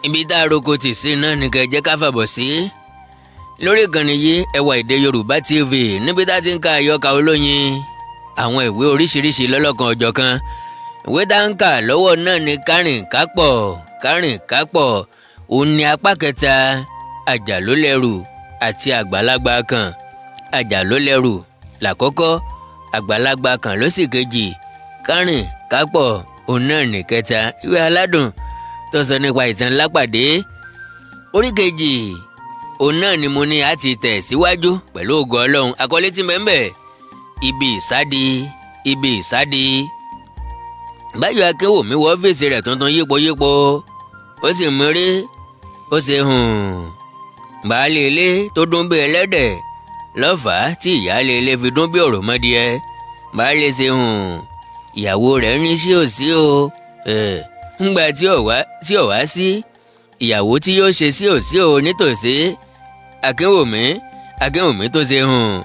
Ibi tá a roko tì sí náà ní kẹ́ jẹ́ ká fàbọ̀ sí. Lórí ìkànnì yìí, Ẹwà Èdè Yorùbá TV, níbi tá a ti ń ka àyọkà olóyin, àwọn ìwé oríṣiríṣi lọ́lọ́kan ọ̀jọ̀kan. Ìwé tá ń kà lọ́wọ́ náà ni Kárìn Kápọ̀. Kárìn Kápọ̀ òun ni apá kẹta, Àjàlólẹ́rù àti Àgbàlagbà kan. Àjàlólẹ́rù làkọ́kọ́, Àgbàlagbà kan ló sì kejì, Kárìn Kápọ̀ òun náà ní kẹta. Ìwé aládùn tó sọ nípa ìtàn Lápàdé. Orí kejì òun náà ni mo ní a ti tẹ̀ síwájú pẹ̀lú ògo Ọlọ́run. Àkọlé tí mẹ́ńbẹ̀, ibi ìsádi, ibi ìsádi. Báyọ̀ Akínwùmí wọ ọ́fíìsì rẹ̀ tuntun yípo yípo, ó sì mírí, ó ṣe hùn. Baálé ilé tó dún bí ẹlẹ́dẹ̀ lọ́fàá tí ìyáálé ilé fi dún bí òròmọdìẹ. Baálé ṣe hùn, ìyàwó rẹ̀ ní sí ò sí o. Ńgbà tí ò wá sí ìyàwó tí yóò ṣe sí ò sí o nítòsí. Akínwùmí, Akínwùmí tó ṣe hùn,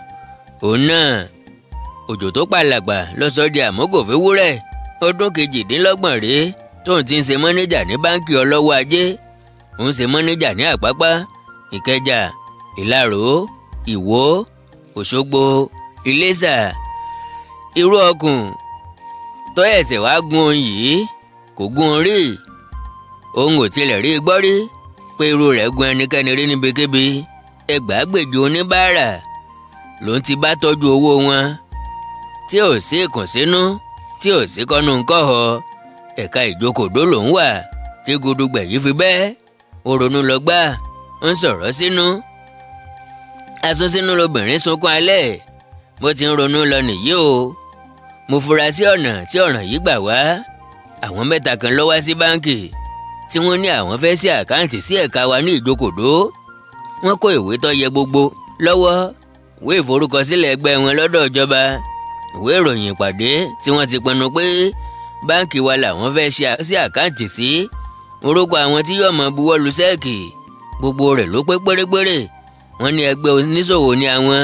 òun náà òjò tó pàlàgbà lọ́sọ̀ di àmúgòfé wúrẹ́. Ọdún 28 rèé tóun ti ń ṣe mọ́níjà ní báńkì ọlọ́wọ́ ajé. Òun ṣe mọ́níjà ní Àpápá, Ìkẹjà, Ìlaró, Ìwó, Òṣogbo, Iléṣà. Irú ọkùn tó ẹ̀sẹ̀ wá gun òun yìí kò gun òun rí. Òun ò tilẹ̀ rí gbọ́ rí pé irú rẹ̀ gun ẹnikẹ́ni rí níbikíbi. Ẹgbàágbèje oníbàárà lòun ti bá tọ́jú owó wọn tí ò sí ìkùnsínú, tí ò sí kọ́nu ńkọ́họ. Ẹ̀ka ìjókòdó lòun wà tí gudugbẹ̀ yìí fi bẹ́ẹ̀. Ó ronú lọ gbá, ń sọ̀rọ̀ sínú. Asún sínú lobìnrin sunkún alẹ́. Bó ti ń ronú lọ nìyí o. Mo fura sí ọ̀nà tí ọ̀ràn yìí gbà wá. Àwọn mẹ́ta kan ló wá sí báńkì tí wọ́n ní àwọn fẹ́ sí àkáǹtì sí ẹ̀ka wa ní ìjókòdó. Wọ́n kó ìwé tó yẹ gbogbo lọ́wọ́, ìwé ìforúkọsílẹ̀ ẹgbẹ́ wọn lọ́dọ̀ ìjọba, ìwé ìròyìn ìpàdé tí wọ́n ti pinnu pé báńkì wa làwọn fẹ́ sí àkáǹtì sí, orúkọ àwọn tí yóò mọ buwọ́ lu sẹ́ẹ̀kì, gbogbo rẹ̀ ló pé pérépéré. Wọ́n ní ẹgbẹ́ oníṣòwò ní àwọn,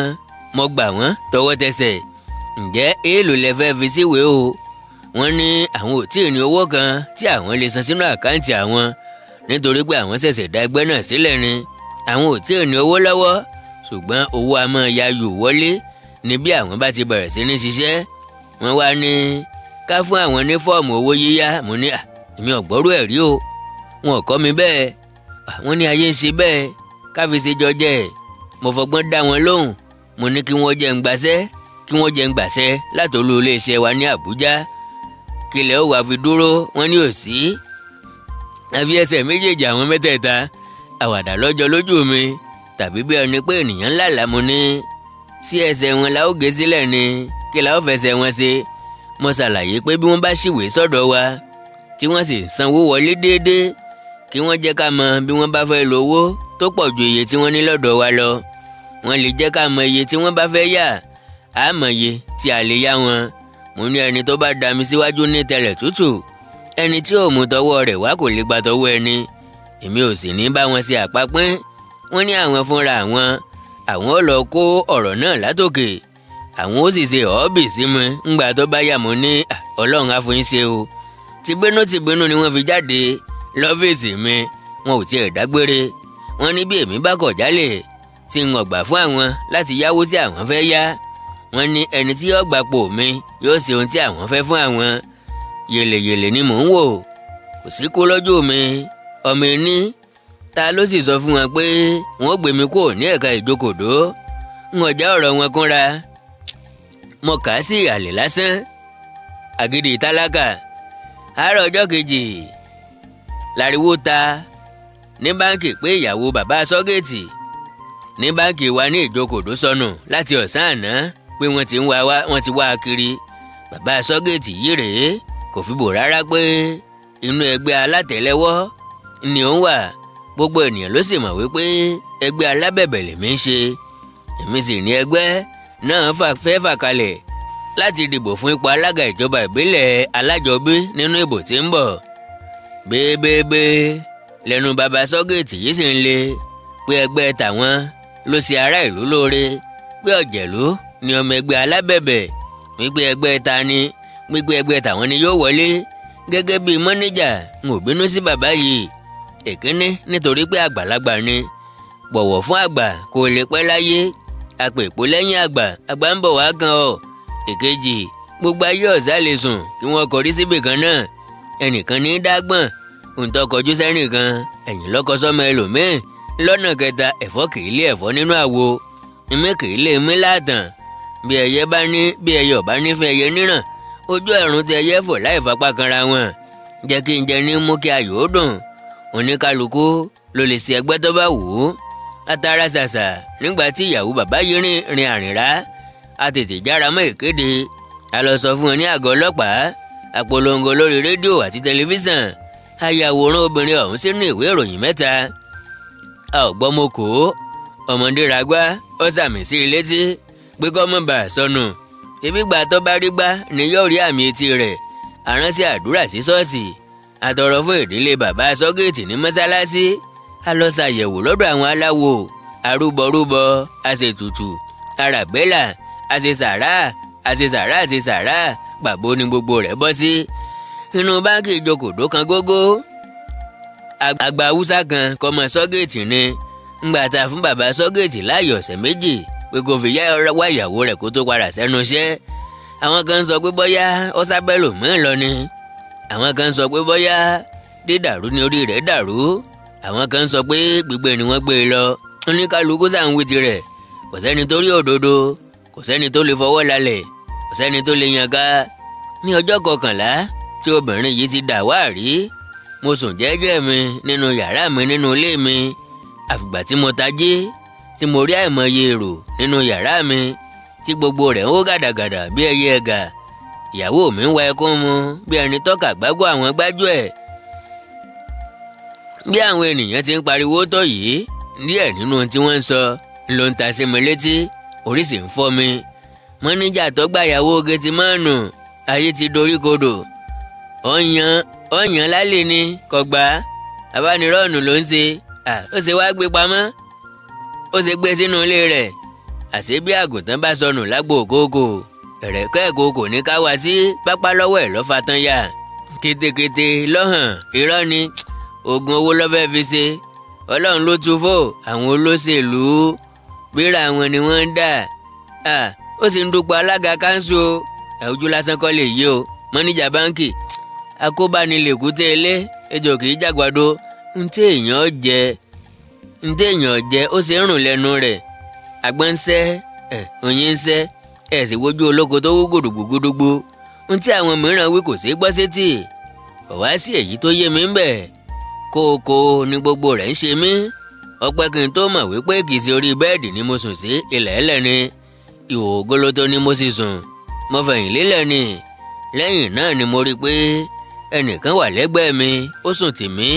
mo gbà wọ́n tọwọ́ tẹsẹ̀. Ǹjẹ́ èèlò lẹ fẹ́ fi síwèé o? Wọ́n ní àwọn ò tí ì ní owó kan tí àwọn lè san sínú àkáǹtì àwọn, nítorí pé àwọn ṣẹ̀ṣẹ̀ dá ẹgbẹ́ náà sílẹ̀ ni. Àwọn ò tí ì ní owó lọ́wọ́, ṣùgbọ́n owó a máa ya yò wọlé ní bí àwọn bá ti bẹ̀rẹ̀ sí ní ṣiṣẹ́. Wọ́n wá ní ká fún àwọn ní fọ́ọ̀mù owó yíyá. Mo ní èmi ò gbọ́rú ẹ̀ rí o, wọn ò kọ́ mi bẹ́ẹ̀. Wọ́n ní ayé ń ṣe bẹ́ẹ̀, ká fi ṣe jọjẹ́. Mo fọgbọ́n dá wọn lóhùn, mo ní kí wọ́n jẹ́ ń gbàṣẹ́, kí wọ́n jẹ́ ń gbàṣẹ́ látòlú iléeṣẹ́ wa ní Àbújá. Kílẹ̀ ó wà fi dúró, wọ́n ní òsí. Àfi ẹsẹ̀ méjèèjì àwọn mẹ́tẹ̀ẹ̀ta, àwàdà lọ́jọ́ lójú mi, tàbí bí ẹni pé ènìyàn ńlá là. Mo ní sí ẹsẹ̀ wọn la ó gé sílẹ̀ ni, kí la ó fẹsẹ̀ wọn ṣe? Mo ṣàlàyé pé bí wọ́n bá ṣìwé sọ́dọ̀ wa tí wọ́n sì sanwó wọlé déédéé, kí wọ́n jẹ́ ká mọ bí wọ́n bá fẹ́ lo owó tó pọ̀ ju iye tí wọ́n ní lọ́dọ̀ wa lọ. Wọ́n lè jẹ́ ká mọ iye tí wọ́n bá fẹ́ yá, á mọ iye tí a lè yá wọn. Mo ní ẹni tó bá dá mi síwájú ní tẹlẹ̀ tútù, ẹni tí ò mú tọwọ́ rẹ̀ wá kò lè gba tọwọ́ ẹni. Èmi ò sì ní bá wọn ṣe àpapín. Wọ́n ní àwọn fúnra àwọn, àwọn ó lọ kó ọ̀rọ̀ náà látòkè, àwọn ó sì ṣe ọ́ọ̀bì sí mi ńgbà tó bá yà. Mo ní Ọlọ́run á fún yín ṣe o. Tìbínú tìbínú ni wọ́n fi jáde lọ́fíìsì mi, wọn ò tiẹ̀ dágbére. Wọ́n ní bí èmi bá kọ̀ jálẹ̀ tí ń ọ̀gbà fún àwọn láti yáwó tí àwọn fẹ́ yá, wọ́n ní ẹni tí yóò gbapò mi yóò ṣe ohun tí àwọn fẹ́ fún àwọn. Yèlèyèlè ni mò ń wò, kò sí kó lọ́jọ́ mi ọmọ ẹni. Ta ló sì sọ fún wọn pé wọn ó gbé mi kúrò ní ẹ̀ka ìjókòdó? Ń ọjà ọ̀rọ̀ wọn kúnra, mo kà á sí àlè lásán, àgídí tálákà. Àárọ̀ ọjọ́ kejì láriwo ta ní báńkì pé ìyàwó bàbá sọ́gẹ̀tì ní báńkì wa ní ìjókòdó sọnù láti ọ̀sán àná, pé wọ́n ti ń wá wá, wọ́n ti wá a kiri. Bàbá sọ́gẹ̀tì yìí rèé, kò fi bò rárá pé inú ẹgbẹ́ alátẹ̀lẹ́wọ́ ni òun wà. Gbogbo ènìyàn ló sì mọ̀ wípé ẹgbẹ́ alábẹ̀bẹ̀ lèmi ń ṣe. Èmi sì ní ẹgbẹ́ náà fẹ́ fà kalẹ̀ láti dìbò fún ipò alága ìjọba ìbílẹ̀ Alájọbí nínú ìbò tí ń bọ̀. Bébébé lẹ́nu bàbá sọ́gẹ̀tì yìí sì ń le pé ẹgbẹ́ tàwọn ló ṣe ará ìlú lóore, pé ọ̀jẹ̀lú ni ọmọ ẹgbẹ́ alábẹ̀bẹ̀, wípé ẹgbẹ́ ta ni, wípé ẹgbẹ́ tàwọn ni yóò wọlé. Gẹ́gẹ́ bíi mọ́níjà, n ò bínú sí bàbá yìí. Èkínní nítorí pé àgbàlagbà ni. Bọ̀wọ̀ fún àgbà kò lè pẹ́ láyé. Àpèpó lẹ́yìn àgbà, àgbà ń bọ̀ wá kan ọ̀. Èkejì, gbogbo ayé ọ̀sá lè sùn kí wọ́n kọrí síbì kan náà. Ẹnìkan ní dágbọ̀n, òǹtọ́ kọjú sẹ́nìkan, ẹ̀yìn lọ́kọ sọ́mọ ẹlòmíì. Lọ́nà kẹta, ẹ̀fọ́ kìí lé ẹ̀fọ́ nínú àwo, ìmí kìí lé ìmí láàtàn. Bí ẹyẹ bá ní bí ẹyẹ ọ̀bá nífẹ̀ẹ́ ẹyẹ níràn, ojú ẹ̀rùn tí ẹyẹ fò láì fapá kanra wọn. Jẹ́ kí n jẹ ní mú kí ayò ó dùn. Oníkálukú ló lè ṣe ẹgbẹ́ tó bá wù ú. Atara ṣàṣà nígbà tí ìyàwó bàbá yìí rìn àrìnrá, a tètè jára mọ́ ìkéde. A lọ sọ fún wọn ní àgọ́ ọlọ́pàá, àpolongo lórí rédíò àti tẹlifíṣàn. A yàwòrán obìnrin ọ̀hún sínú ìwé ìròyìn mẹ́ta. A ò gbọ́ mo kó ọmọdé ragbá, ó sàmì sí i létí pé kọ́ mọ̀ bá a sọnù. Ibi gbà tó bá rí gbá ni yóò rí àmì etí rẹ̀. Aránṣẹ́ àdúrà sí ṣọ́ọ̀ṣì, àtọ̀rọ̀ fún ìdílé bàbá sọ́gẹ̀tì ní mọ́sálásí. A lọ ṣàyẹ̀wò lọ́dọ̀ àwọn aláwo, arúbọrúbọ, aṣètùtù, aràbẹ́là, aṣèṣàrà, aṣèṣàrà, aṣèṣàrà, pàbó ni gbogbo rẹ̀ bọ́ sí. Inú báńkì ìjókòó kan gógó. Àgbà Haúsá kan kọ́mọ sọ́gẹ̀tì ni. Ńgbà tá a fún bàbá sọ́gẹ̀tì láàyè ọ̀sẹ̀ méjì pé kò fi yá wá ìyàwó rẹ̀ kó tó padà sẹ́nu iṣẹ́. Àwọn kan sọ pé bóyá ó sábẹ́lò mọ́ lọ ni. Àwọn kan sọ pé bóyá dídàrú ni orí rẹ̀ dàrú. Àwọn kan sọ pé gbígbé ni wọ́n gbé e lọ. Oníkálukú sá ń wí tirẹ̀. Kò sẹ́ni tó rí òdodo, kò sẹ́ni tó lè fọwọ́ lálẹ̀, kò sẹ́ni tó lè yànká. Ní ọjọ́ kọkànlá tí obìnrin yìí ti dà wá rí, mo sùn jẹ́jẹ́ mi nínú yàrá mi nínú ilé mi. Àfìgbà tí mo tají, tí mo rí àìmọye èrò nínú yàrá mi, tí gbogbo rẹ̀ ń hó gàdàgàdà bí ẹyẹ ẹ̀gà. Ìyàwó mi ń wa ẹkún mu bí ẹni tọ́ka gbágbó àwọn gbájú ẹ̀. Bí àwọn ènìyàn ti ń pariwo tó yìí, díẹ̀ nínú ohun tí wọ́n ń sọ ló ń ta sí mi létí, orí sì ń fọ́ mi. Mọ́níjà tó gbàyàwó gẹ̀tìmọ́ọ̀nù, ayé ti dorí kodò. Ọ̀yàn lálẹ́ ni kọ̀gbá, abánirọ́ọ̀nù ló ń ṣe. Ó ṣe wá gbé pamọ́, ó ṣe gbé sínú ilé rẹ̀. Àṣé bí àgùntàn bá sọnù lágbo òkóòkò, ẹ̀rẹ̀kẹ́ ìkookò ní ká wá sí pápá lọ́wọ́ ẹ̀ lọ́fà tán yà. Kétékété lọ́hàn, irọ́ ni, oògùn owó ló fẹ́ fi ṣe. Ọlọ́run ló tu fò àwọn olóṣèlú, bíra àwọn ni wọ́n ń dà. Ó sì ń dupò alága káńsù o. Ojú lásán kọ́ lè yí o. Mọ́níjà báńkì, akóbánilèkúté ilé, ejò kì í jàgbàdo. Ntí èèyàn jẹ ó ṣe ń rùn lẹ́nu rẹ̀. Àgbọn ń sẹ́, oyin ń sẹ́, ẹ̀ sì wojú olóko tó wú gbòdògbòdògbò. Ntí àwọn mìíràn wí kò ṣeé gbọ́ sétí. Kò wá sí èyí tó yé mi ń bẹ̀. Kókó ni gbogbo rẹ̀ ń ṣe mí. Ọpẹ́ kí n tó mọ̀ wípé kì í ṣe orí bẹ́ẹ̀dì ni mo sùn sí, ilẹ̀ ẹlẹ̀ ni. Ìhòòhò gólótó ni mo sì sùn. Mo fẹ̀yìn lélẹ̀ ni. Lẹ́yìn náà ni mo rí i pé ẹnìkan wà lẹ́gbẹ̀ẹ́ mi, ó sùn tì mí.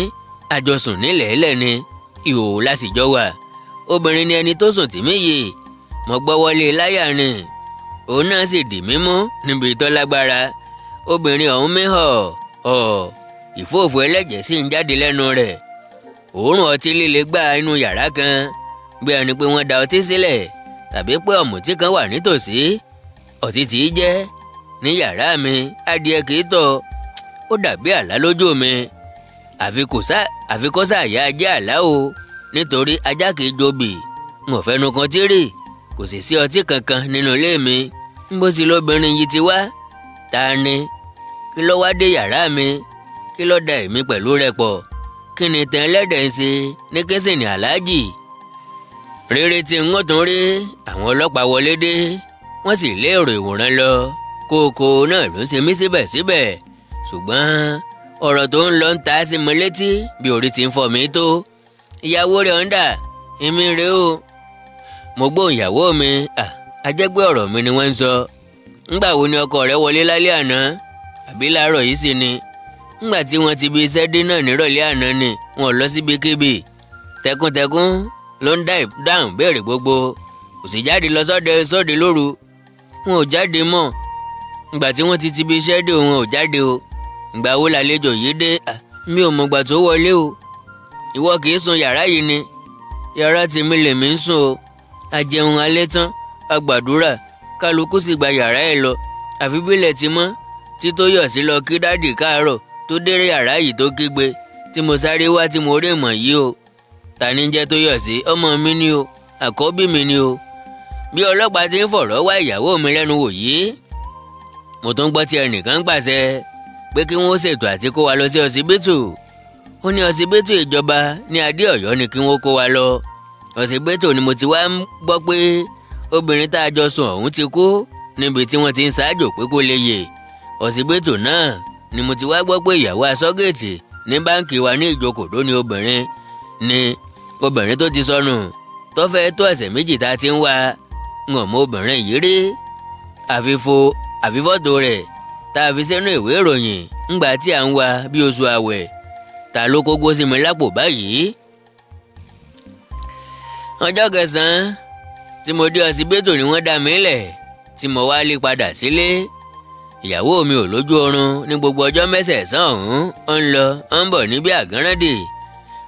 A jọ sùn nílẹ̀ ẹlẹ̀ ni. Ìhòòhò la sì jọ wà. Obìnrin ni ẹni tó sùn tì mí yìí. Mo gbọ́wọ́lé láyà ni. Òun náà sì dì mí mú níbi tó lágbára. Obìnrin ọ̀hún mi họ̀ ọ̀. Ìfóòfó ẹlẹ́jẹ̀ sì ń jáde lẹ́nu rẹ̀. Òórùn ọtí líle gbá inú yàrá kan, bí ẹni pé wọ́n da ọtí sílẹ̀ tàbí pé ọ̀mùtí kan wà nítòsí. Ọtí tí í jẹ́ ní yàrá mi, adìẹ kì í tọ̀. Ó dàbí àlá lójú mi. Àfi kó sàyà jẹ́ àlá o, nítorí ajá kì í jobì. N ò fẹnu kan tí rì, kò sì sí ọtí kankan nínú ilé mi. Bó sì lóbìnrin yìí ti wá. Ta ni? Kí ló wá dé yàrá mi? Kí ló da èmi pẹ̀lú rẹ̀ pọ̀? Kí ni tẹ̀ ẹlẹ́dẹ̀ ń ṣe ní kẹ́sìnì aláàjì? Rere tí ń tún rí, àwọn ọlọ́pàá wọlé dé, wọ́n sì lé èrò ìwòran lọ. Kókó náà ló ń ṣe mí síbẹ̀síbẹ̀. Ṣùgbọ́n ọ̀rọ̀ tó ń lọ ń ta sí mi létí bí orí ti ń fọ́ mi tó. Ìyàwó rẹ̀ ń dà, èmi rèé o. Mo gbóhùn ìyàwó mi, a jẹ́ pé ọ̀rọ̀ mi ni wọ́n ń sọ. Ńgbà wo ni ọkọ rẹ̀ wọlé lálẹ́ àná? Àbí láàárọ̀ yìí sì ni? Ńgbà tí wọ́n ti bi iṣẹ́ dé náà nírọ̀lẹ́ àná ni, wọn ò lọ síbi kébì. Tẹkuntẹkun ló ń dáhùn béèrè gbogbo. Kò sì jáde lọ sóde lóru. Wọn ò jáde mọ́. Ńgbà tí wọ́n ti bi iṣẹ́ dé, wọn ò jáde o. Ńgbà wo làlejò yìí dé? Mi ò mọ̀gbà tó wọlé o. Ìwọ kì í sùn yàrá yìí ni. Yàrá tèmi lèmi ń sùn o. A jẹun alẹ́ tán, a gbàdúrà, kálukú sì gba yàrá ẹ̀ lọ. Àfi bílẹ̀ ti mọ́, tí tó yọ̀ sí lọ kí dádì káàárọ̀ tó dé yàrá yìí tó kígbe. tí mo sáré wá tí mo rí ìmọ̀ yìí o. Ta ni jẹ́ Tóyọ̀sí? Ọmọ mi ni o, àkọ́bí mi ni o. Bí ọlọ́pàá ti ń fọ̀rọ̀ wá ìyàwó mi lẹ́nu wò yìí, mo tún gbọ́ tí ẹnìkan pàṣẹ pé kí wọ́n ṣètò àti kó wa lọ sí ọsibítù. Ó ní ọsibítù ìjọba ní Adé Ọ̀yọ́ ni kí wọ́n kó wa lọ. Ọsibítù ni mo ti wá ń gbọ́ pé obìnrin tá a jọ sùn ọ̀hún ti kú níbi tí wọ́n ti ń ṣáájò pé kó lè yè. Ọsibítù náà ni mo ti wá gbọ́ pé ìyàwó asọ́gẹ̀tì ní báǹkì wa ní Ìjókòó ní obìnrin ni obìnrin tó ti sọnù tó fẹ́ tó ọ̀sẹ̀ méjì tá a ti ń wá. N ò mọ obìnrin yìí rí, àfifọ́tò rẹ̀ tá a fi sínú ìwé ìròyìn ńgbà tí à ń wá bí oṣù àwẹ̀. Ta ló kógbó sí mi lápò báyìí? Ọjọ́ kẹsàn-án tí mo dé ọsibítù ni wọ́n dá mi lẹ̀ tí mo wá lé padà sílé. Ìyàwó mi ò lójú oorun ní gbogbo ọjọ́ mẹ́sẹ̀ẹ̀sán ọ̀hún, ó ń lọ ó ń bọ̀ níbi àgánràndì.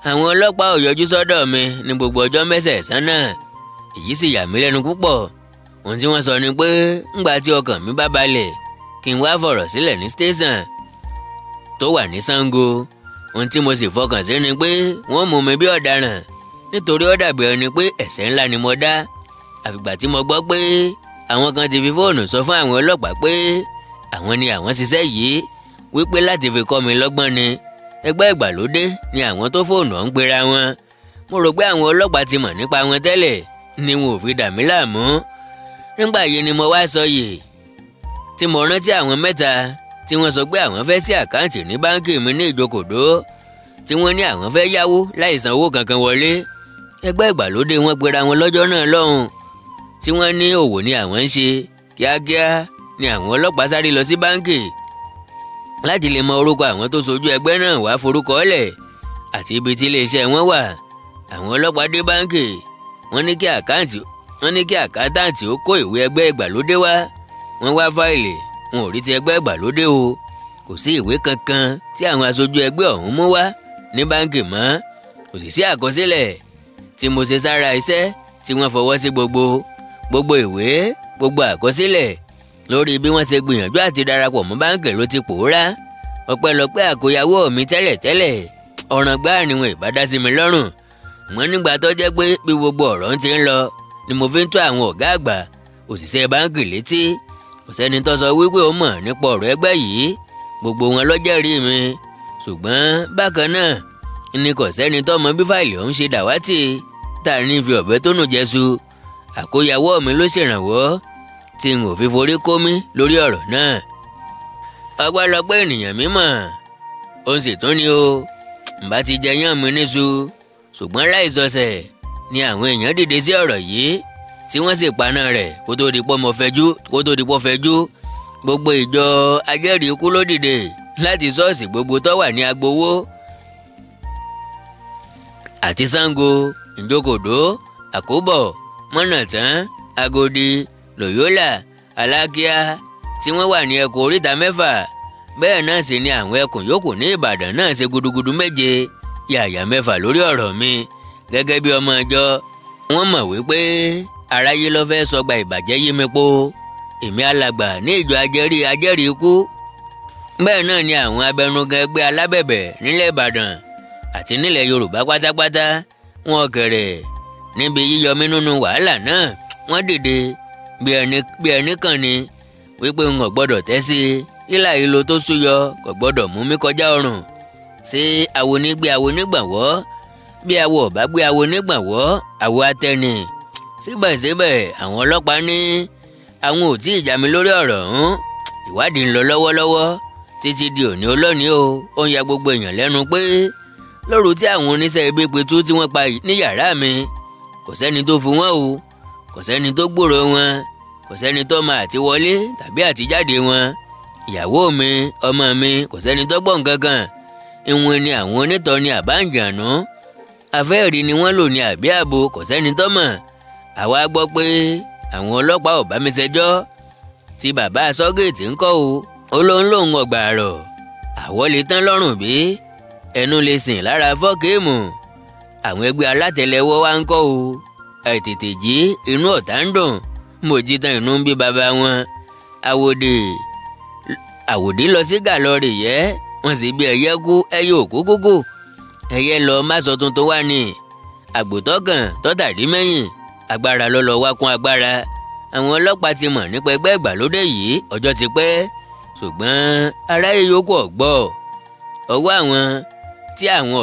Àwọn ọlọ́pàá ò yọjú sọ́dọ̀ mi ní gbogbo ọjọ́ mẹ́sẹ̀ẹ̀sán náà. Èyí sì yà mí lẹ́nu púpọ̀. Ohun tí wọ́n sọ ni pé ńgbà tí ọkàn mi bá balẹ̀ kí n wá fọ̀rọ̀ sílẹ̀ ní station tó wà ní Sango. Ohun tí mo sì fọkàn sí ni pé wọ́n mú mi bí ọ̀daràn, nítorí ó dàbí ẹni pé ẹ̀ṣẹ̀ ńlá ni mo dá. Àfìgbà tí mo gbọ́ pé àwọn kan ti fi fóònù sọ fún àwọn ọlọ́pàá pé àwọn ni àwọn ṣiṣẹ́ yìí, wípé láti fi kọ́ mi lọ́gbọ́n ni. Ẹgbẹ́ ìgbàlódé ni àwọn tó fóònù ọ̀hún pera wọn. Mo rò pé àwọn ọlọ́pàá ti mọ̀ nípa wọn tẹ́lẹ̀ ni wọn ò fi dà mí láàmú. Nígbà yìí ni mo wá sọ yìí tí mo rántí àwọn mẹ́ta tí wọ́n sọ pé àwọn fẹ́ sí àkáǹtì ní báńkì mi ní Ìjókòó, tí wọ́n ní àwọn fẹ́ yáwó láì san owó kankan wọlé. Ẹgbẹ́ ìgbàlódé wọn pera wọn lọ́jọ́ náà lọ́hùn, tí wọ́n ní òwò ni àwọn ń ṣe. Kíákíá ni àwọn ọlọ́pàá sáré lọ sí báńkì láti lè mọ orúkọ àwọn tó sojú ẹgbẹ́ náà wá forúkọ lẹ̀ àti ibi tí iléeṣẹ́ wọn wà. Àwọn ọlọ́pàá dé báńkì, wọ́n ní kí àkántàǹtì ó kó ìwé ẹgbẹ́ ìgbàlódé wá. Wọ́n wá fáìlì, wọn ò rí ti ẹgbẹ́ ìgbàlódé o. Kò sí ìwé kankan tí àwọn aṣojú ẹgbẹ́ ọ̀hún mú wá ní báńkì mọ́. Kò sì sí àkọsílẹ̀ tí mo ṣe sára iṣẹ́ tí wọ́n fọwọ́ sí gbogbo ìwé, gbogbo àkọsílẹ̀ lórí bí wọ́n ṣe gbìyànjú àti darapọ̀ mọ́ báńkì ló ti pòórá. Ọpẹ́lọpẹ́ àkóyawó mi tẹ́lẹ̀tẹ́lẹ̀, ọ̀ràn gbáà ni wọn ìbá dá sí mi lọ́rùn. Wọ́n nígbà tó jẹ́ pé bí gbogbo ọ̀rọ̀ ń ti ń lọ ni mo fi ń tó àwọn ọ̀gá àgbà òṣìṣẹ́ báńkì létí. Kò sẹ́ni tó sọ wípé ó mọ̀ nípa ọ̀rọ̀ ẹgbẹ́ yìí, gbogbo wọn ló jẹ́rìí mi. Ṣùgbọ́n bákan náà ni kò sẹ́ni tó mọ bí fáìlì ọ̀hún ṣe dàwátì tá a ní fi ọ̀bẹ tó nù jẹ́sù. Àkóyawọ́ mi ló ṣèrànwọ́ tí n ò fi forí kó mi lórí ọ̀rọ̀ náà. Ọpẹ́lọpẹ́ ènìyàn mímọ̀ òun sì tún ni o, ǹbá ti jẹ yán mi níṣu. Ṣùgbọ́n láìsọsẹ̀ ni àwọn èèyàn dìde sí ọ̀rọ̀ yìí tí wọ́n sì paná rẹ̀ kó tó di pọ́ fẹjú. Gbogbo ìjọ ajẹ́rìí ikú ló dìde láti ṣọ́ọ̀ṣì gbogbo tó wà ní Agbowó àti Sango, Ìjókòó, Àkóbọ̀, Mọ́nàtán, Agodi, Loyola, Alákíá tí wọ́n wà ní ẹkùn oríta mẹ́fà. Bẹ́ẹ̀ náà sì ni àwọn ẹkùn yòókù ní Ìbàdàn náà ṣe gudugudu méje yàyà mẹ́fà lórí ọ̀rọ̀ mi. Gẹ́gẹ́ bí ọmọ ìjọ, wọ́n mọ̀ wípé aráyé ló fẹ́ sọgbà ìbàjẹ́ yí mi po. Èmi alàgbà ní ìjọ ajẹ́rìí ikú. Bẹ́ẹ̀ náà ni àwọn abẹnugan ẹgbẹ́ alábẹ̀bẹ̀ nílẹ̀ Ìbàdàn àti nílẹ̀ Yorùbá pátápátá wọn kẹ̀rẹ̀ níbi yíyọ mí nínú wàhálà náà. Wọ́n dìde bí ẹni kàn ni wípé n ò gbọ́dọ̀ tẹ́ sí i, ìlà ìlò tó súyọ kò gbọ́dọ̀ mú mi kọjá ọrùn. Ṣé awo ní gbé awo nígbàwọ́? Bí awo ò bá gbé awo nígbàwọ́, awo atẹni. Síbẹ̀síbẹ̀ àwọn ọlọ́pàá ní àwọn ò tí ì já mi lórí ọ̀rọ̀ ọ̀hún. Ìwádìí ń lọ lọ́wọ́lọ́wọ́ títí di òní olónìí o. Ó ń ya gbogbo èèyàn lẹ́nu pé lóru tí àwọn oníṣẹ́ ibi pitú tí wọ́n pa ní yàrá mi, kò sẹ́ni tó fún wọn o, kò sẹ́ni tó gbúròó wọn, kò sẹ́ni tó mọ àti wọlé tàbí àti jáde wọn. Ìyàwó mi, ọmọ mi, kò sẹ́ni tó gbọ́ nǹkan kan. Ìwọ̀n ni àwọn onítọ̀ni àbáǹjànú, afẹ́ẹ̀rí ni wọ́n lò ní àbí ààbò, kò sẹ́ni tó mọ̀. Àwa gbọ́ pé àwọn ọlọ́pàá ò bá mi ṣẹjọ́. Tí bàbá sọ́gẹ̀tì ń kọ́ o, ó lóun lòun ọgbà àrọ̀. Àwọ̀ lè tán lọ́rùn bí ẹnu lè sìn lára fọ́ọ̀kìmù. Àwọn ẹgbẹ́ alátẹlẹwọ́ wa ń kọ́ o. Àìtètè jí inú ọ̀tá ń dùn, mo jí tán inú ń bí bàbá wọn. Àwòdì lọ sí gàlọ́rì yẹ́, wọ́n sì bí ẹyẹ kú ẹyẹ òkú kúkú. Ẹyẹ lọ má sọ tuntun wá ní àgbòtọ́kàn tọ́tàdí mẹ́yìn agbára ló lọ wá kún agbára. Àwọn ọlọ́pàá ti mọ̀ nípa ẹgbẹ́ ìgbàlódé yìí ọjọ́ ti pẹ́, ṣùgbọ́n aráyé yòókù ọ̀gbọ́. Ọwọ́ àwọn tí àwọn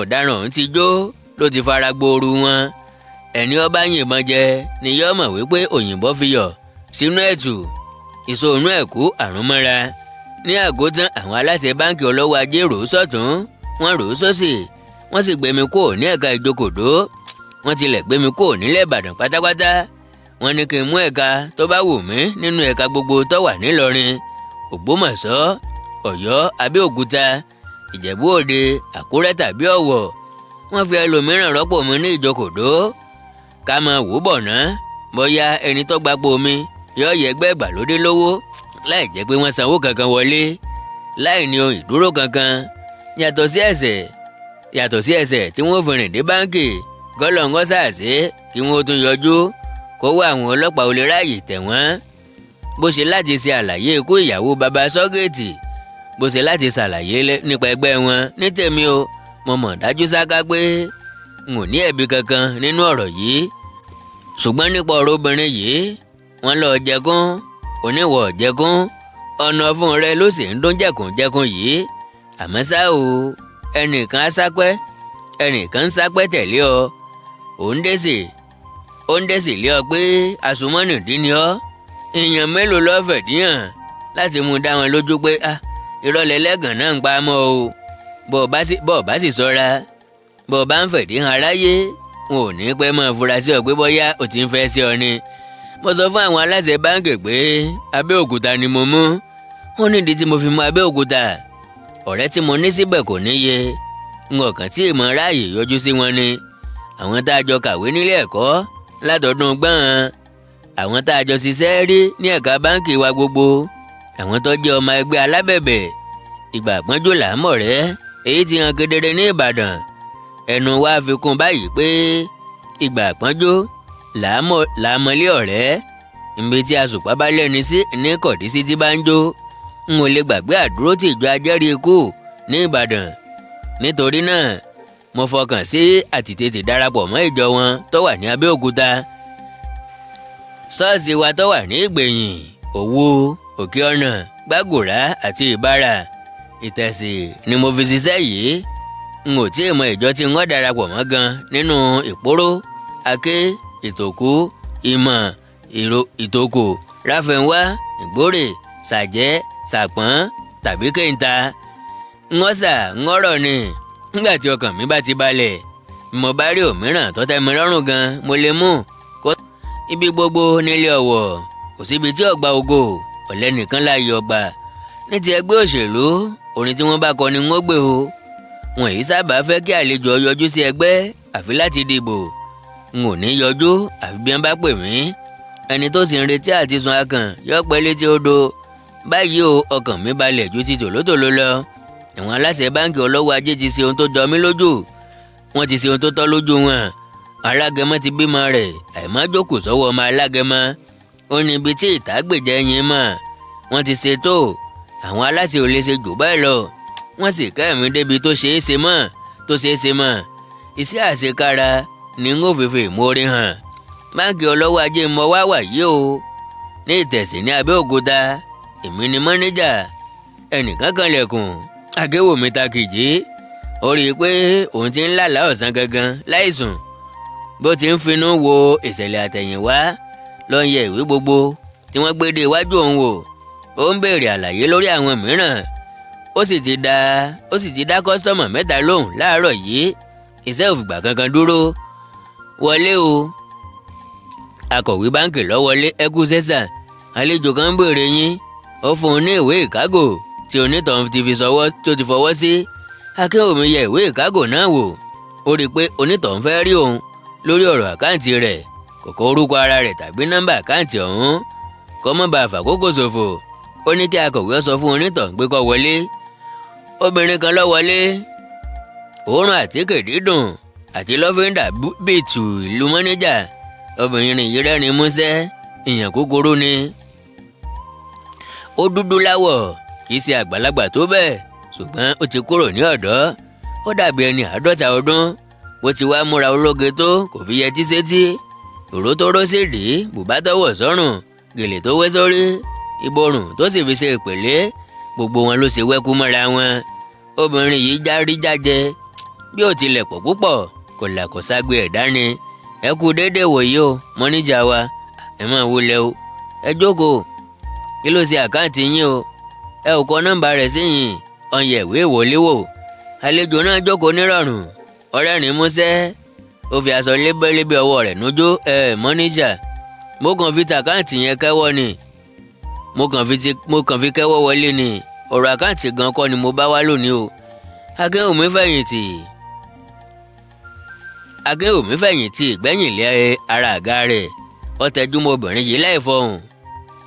ọ̀daràn ọ̀hún ti jó ló ti fara gbooru wọn. Ẹni ó bá yìnbọn jẹ ni yóò mọ̀ wípé òyìnbó fi yọ̀ sínú ẹ̀tù ìṣòro ẹ̀kú àrùn mọ́ra. Ní àgótán àwọn aláṣẹ báńkì ọlọ́wọ́ ajé rò ó sọ̀tún, wọ́n rò ó sósì, wọ́n sì gbé mi kúrò ní ẹ̀ka ìjókòdó. Wọ́n tilẹ̀ gbé mi kúrò nílẹ̀ Ìbàdàn pátápátá. Wọ́n ní kí n mú ẹ̀ka tó bá wù mí nínú ẹ̀ka gbogbo tó wà nílọrin, Ògbómọ̀ṣọ́, Ọ̀yọ́, Abẹ́òkúta, Ìjẹ̀bú Òde, Àkúrẹ́ tàbí Ọ̀wọ̀. Wọ́n fi ẹlòmíràn rọ́pò mi ní ìjókòdó. Ká máa wò bọ̀ ná bóyá ẹni tó gbapò mi yóò yẹ ẹgbẹ́ ìgbàlódé lówó láì jẹ́ pé wọ́n sanwó kankan wọlé, láì ní ohun ìdúró kankan yàtọ̀ sí ẹsẹ̀ tí wọ́n fi rìn dé báńkì. Gọ́lọ́ngọ́ sàṣe kí wọ́n tún yọjú kó wá àwọn ọlọ́pàá olè ráàyè tẹ̀ wọ́n. Bó ṣe láti ṣe àlàyé ikú ìyàwó baba Sọ́gẹ̀tì, bó ṣe láti ṣàlàyé nípa ẹgbẹ́ wọn. Ní tèmi o, mo mọ̀ dájú sáká pé n ò ní ẹ̀bi kankan nínú ọ̀rọ̀ yìí. Ṣùgbọ́n nípa ọ̀rọ̀ obìnrin yìí, wọ́n lọ jẹkún, oníwọ̀ jẹkún, ọ̀nà ọ̀fun rẹ ló sì ń dún jẹkúnjẹkún yìí. Àmọ́ ṣá o, ẹnìkan á sápẹ́, ẹnìkan ń sápẹ́ tẹ̀lé ọ. Ó ń dẹ́sì lé ọ pé àsùnmọ́nìdí ni ọ́. Èèyàn mélòó ló fẹ̀díhàn láti mú dá wọn lójú pé irọ́ lẹ́lẹ́gàn náà ń pa mọ́ o. Bọ́ ọ bá sì sọ́ra, bọ́ ọ bá ń fẹ̀díhàn aráyé, wọn ò ní pẹ́ máa fura sí ọ pé bóyá o ti ń fẹ́ sí ọ ni. Mo sọ fún àwọn aláṣẹ báńkì pé Abẹ́òkúta ni mo mú. Wọ́n nídìí tí mo fi mú Abẹ́òkúta. Ọ̀rẹ́ tí mo ní síbẹ̀ kò níye. N ò kàn tí ì mọ ráàyè yọjú sí wọn ni. Àwọn tá a jọ kàwé nílé ẹ̀kọ́ látọdún gbọ́n, àwọn tá a jọ ṣiṣẹ́ rí ní ẹ̀ka báńkì wa gbogbo, àwọn tó jẹ́ ọmọ ẹgbẹ́ alábẹ̀bẹ̀, ìgbà àpọ́njú là ń mọ̀ rẹ́, èyí ti hàn kedere ní Ìbàdàn. Ẹnu wa fi kún báyìí pé ìgbà àpọ́njú là á mọ̀lé ọ̀rẹ́. Níbi tí asùpá bá lẹ́ni sí ní kọ̀dí sí ti bá ń jó. N ò lè gbàgbé àdúró tí ìjọ ajẹ́rìí ikú ní Ìbàdàn. Nítorí náà mo fọkàn sí àtìtètè darapọ̀ mọ́ ìjọ wọn tó wà ní Abẹ́òkúta. Ṣọ́ọ̀ṣì wa tó wà ní Ìgbẹ̀yìn, Òwu, Òkè Ọ̀nà, Gbàgùrá àti Ìbàrà, Ìtẹ̀sì ni mo fi ṣiṣẹ́ yìí. N ò tí ì mọ ìjọ tí wọ́n darapọ̀ mọ́ gan nínú Ìpóró, Aké, Ìtòkú, Ìmọ̀, Ìtòkò, Ráfẹ̀nwá, Ìgbórè, Sàjẹ́, Sàpọ́n tàbí Kéńtà. Ńọ́sà ńọ́rọ̀ ni. Nígbà tí ọkàn mi bá ti balẹ̀, mo bá rí òmíràn tó tẹ́ mi lọ́rùn gan, mo lè mú kó. Ibi gbogbo nílé Ọ̀wọ̀, kò síbi tí ọgbà ògo, ọ̀lẹ nìkan láàyè ọgbà. Ní ti ẹgbẹ́ òṣèlú, orin tí wọ́n bá kọ ni wọ́n gbé o. Wọn yìí sábà fẹ́ kí àlejò yọjú sí ẹgbẹ́ àfi láti dìbò. N ò ní yọjú àfi bí wọ́n bá pè mí. Ẹni tó sì ń retí àti sun akàn yọ pẹ́ létí odò. Báyìí o, ọkàn mi balẹ̀ ju ti tòlótòló lọ. Àwọn aláṣẹ báńkì ọlọ́wọ́ ajé ti ṣe ohun tó jọ mí lójú. Wọ́n ti ṣe ohun tó tọ́ lójú wọn. Alágẹmọ ti bímọ rẹ̀, àìmọ́jókòó sọ́wọ́ ọmọ alágẹmọ. Ó ní ibi tí ìtàgbèjẹ yín mọ̀. Wọ́n ti ṣe tó. Àwọn aláṣẹ ò lè ṣe jù báyìí lọ. Wọ́n sì ká ẹ̀mí débi tó ṣeé ṣe mọ́. Iṣẹ́ àṣekára ni n ó fìfì ìmoore hàn. Báńkì ọlọ́wọ́ ajé mọ wá wà yìí o. Ní Ìtẹ̀sí ní Abẹ́òkúta, èmi ni mọ́níjà. Ẹnìkan kan lẹ̀kùn, akéwòmí ta kìjì. Ó rí i pé òun ti ń lálàá ọ̀sán gangan láìsùn. Bó ti ń finú wo ìṣẹ̀lẹ̀ àtẹ̀yìnwá ló ń yẹ ìwé gbogbo tí wọ́n gbé dé iwájú òun wò. Ó ń béèrè àlàyé lórí àwọn mìíràn. Ó sì ti dá kọ́sítọ́mọ̀ mẹ́ta lóhùn láàárọ̀ yìí. Iṣẹ́ ò fìgbà kankan dúró. Wọlé o. Akọ̀wé báńkì ló wọlé. Ẹ kú sẹ́sà, àlejò kan ń béèrè yín. Ó fún un ní ìwé ìkágò tí onítọ̀hún ti fi sọwọ́ tó ti fọwọ́ sí. Akéwòmí yẹ ìwé ìkágò náà wò. Ó rí i pé onítọ̀hún fẹ́ rí òun lórí ọ̀rọ̀ àkáǹtì rẹ̀. Kò kọ orúkọ ara rẹ̀ tàbí nọ́mbà àkáǹtì ọ̀hún. Kó má bàa fàkókò ṣòfò. Ó ní kí akọ̀wé sọ fún onítọ̀hún pé kó wọlé. Obìnrin kan ló wọlé. Òórùn àtíkè dídùn àti lọ́fíńdà bìtù ìlú mọ́níjà. Obìnrin yìí rẹ́rìn músẹ́, èèyàn kúkúrú ni. Ó dúdú láwọ̀, kì í ṣe àgbàlagbà tó bẹ́ẹ̀, ṣùgbọ́n ó ti kúrò ní ọ̀dọ́. Ó dàbí ẹni 50 ọdún. Bó ti wá múra ológe tó kò fi yẹtí sétí. Òró tó ró sí rí, bùbá tó wọ̀ sọ́rùn, gèlè tó wé sórí, ìborùn tó sì fi ṣe ìpèlé, gbogbo wọn ló ṣe wẹ́kú mọ́ra wọn. Obìnrin yìí járí jájẹ bí ó tilẹ̀ pọ̀ púpọ̀, kò là kò ságbe ẹ̀dá ni. Ẹ kú déédéé wòye o, mọ́níjà wa, ẹ máa wọlé o, ẹ jókòó. Kí ló ṣe àkáǹtì yín o? Ẹ ò kọ nọ́mbà rẹ̀ sí yín, ọ̀yẹ̀ ìwé ìwọlé wò. Àlejò náà jókòó nírọ̀rùn, ọ̀rẹ́rìn músẹ́, ó fi aṣọ lébélébé ọwọ́ rẹ̀ nújó. Ẹ mọ́níjà, mo kàn fi tàkáǹtì yẹn kẹ́wọ́ ni, mo kàn fi kẹ́wọ́ wọlé ni. Ọ̀rọ̀ àkáǹtì gan kọ́ ni mo bá wá lónìí o. Akínwùmí fẹ̀yìntì ìgbẹ́yìn lé ara àga rẹ̀. Ó tẹjúmọ́ obìnrin yìí láì fọhùn.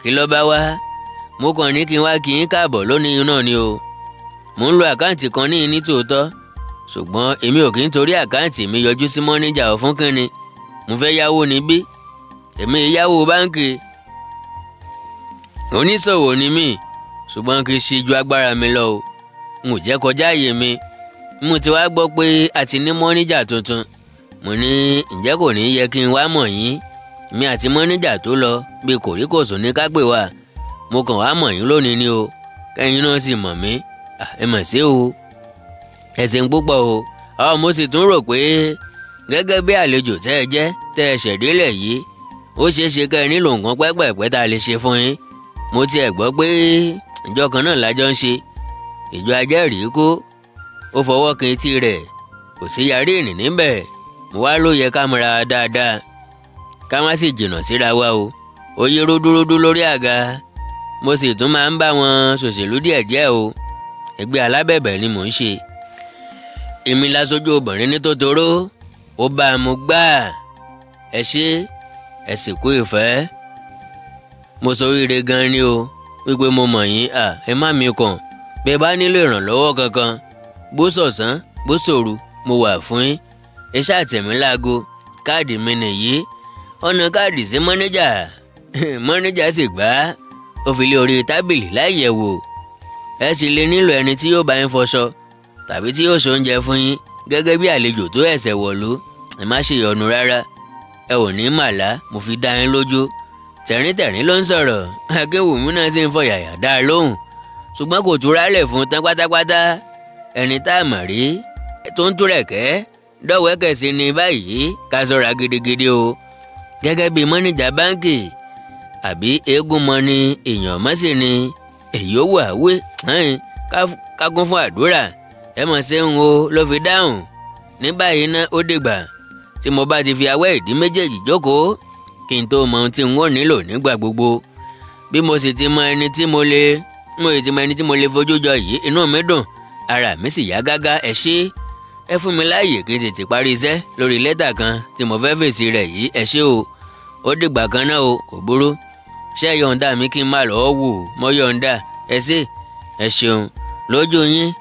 Kí ló bá wá? Mo kàn ní kí n wá kí n káàbọ̀ lónìí náà ni o. Mò ń lo àkáǹtì kan ní tòótọ́, ṣùgbọ́n èmi ò kí ń torí àkáǹtì mi yọjú sí mọ́níjà ò fún kínni. Mo fẹ́ yáwó níbí, èmi yáwó báńkì. Oníṣòwò ni mí, ṣùgbọ́n kì í ṣe ju agbára mi lọ o. N ò jẹ́ kọjá àyè mi. Mo ti wá gbọ́ pé a ti ní mọ́níjà tuntun. Mo ní ǹjẹ́ kò ní yẹ kí n wá mọ̀ yín? Mi àti mọ́níjà tó lọ bí kòríkòsùn ní ká pè wá. Mo kàn wá mọ̀ yín lónìí ni o, kẹ́yìn náà sì mọ̀ mí. Ẹ mọ̀ sí o, ẹ ṣeun púpọ̀ o. Àwọn mo sì tún rò pé gẹ́gẹ́ bí àlejò tẹ́ ẹ jẹ́ tẹ́ ẹ ṣẹ̀dílẹ̀ yìí, ó ṣeé ṣe kẹ́ ẹ nílò nǹkan pẹ́pẹ̀pẹ́ tá a lè ṣe fún yín. Mo tiẹ̀ gbọ́ pé ìjọ kan náà lájọ ń ṣe, ìjọ ajẹ́rìí kó. Ó fọwọ́ kan etí rẹ̀, kò sí yarí ìrìn níbẹ̀. Mo wá ló yẹ ká mọra dáadáa, ká má sì jìnnà síra wa o. Ó yí rúdúrúdú lórí àga. Mo sì tún máa ń bá wọn ṣòṣèlú díẹ̀díẹ̀ o. Ẹgbẹ́ alábẹ̀bẹ̀ ni mò ń ṣe. Èmi láṣojú obìnrin ní tòtòrò, ó bá a mú gbáà. Ẹ ṣé, ẹ sì kú ìfẹ́. Mo ṣoríire gan ni o, wípé mo mọ̀ yín. Ẹ má mi kàn. Bí ẹ bá nílò ìrànlọ́wọ́ kankan, bó sọ̀sán bó sòru, mo wà fún yín. Ẹ ṣáà tẹ̀ mí láago, káàdì mi nìyí. Ọ̀nà káàdì sí mọ́níjà. Mọ́níjà sì gbà á, ó fi lé orí tábìlì láìyẹ̀wò. Ẹ sì lè nílò ẹni tí yóò bá yín fọṣọ tàbí tí yóò ṣoúnjẹ fún yín gẹ́gẹ́ bí àlejò tó ẹ̀sẹ̀ wọ̀lú. Ẹ má ṣe yọnu rárá, ẹ ò ní màlá, mo fi dá yín lójú. Tẹ̀ríntẹ̀rín ló ń sọ̀rọ̀. Akínwùmí náà sì ń fọyàyà dá a lóhùn, ṣùgbọ́n kò túra lẹ̀ fún tán pátápátá. Ẹni tá a mọ̀ rí tó ń túrẹ̀kẹ́ dọ̀wẹ́kẹ̀ sí ni báyìí, ká ṣọ́ra gidigidi o. Gẹ́gẹ́ bí mọ́níjà báńkì àbí eégún mọ́ ni, èèyàn mọ́ sí ni, èyí ó wà wé ká kún fún àdúrà. Ẹ mọ̀ ṣe ń wo ló fi dáhùn. Ní báyìí ná, ó dìgbà tí mo bá ti fi awẹ́ ìdí méjèèjì jókòó kí n tó mọ ohun tí n ó nílò nígbà gbogbo. Bí mo sì ti mọ ẹni tí mo lè fojú jọ yìí, inú mi dùn, ara mi sì yá gágá. Ẹ ṣé, ẹ fún mi láàyè kí n tètè parí iṣẹ́ lórí lẹ́tà kan tí mo fẹ́ fèsì rẹ̀ yìí. Ẹ ṣé o, ó dìgbà kan náà o, kò burú. Ṣé ẹ yọ̀ǹda mi kí n má lọ́ọ́ wò? Mo yọ̀ǹda. Ẹ ṣé, ẹ ṣeun. Lójú yín,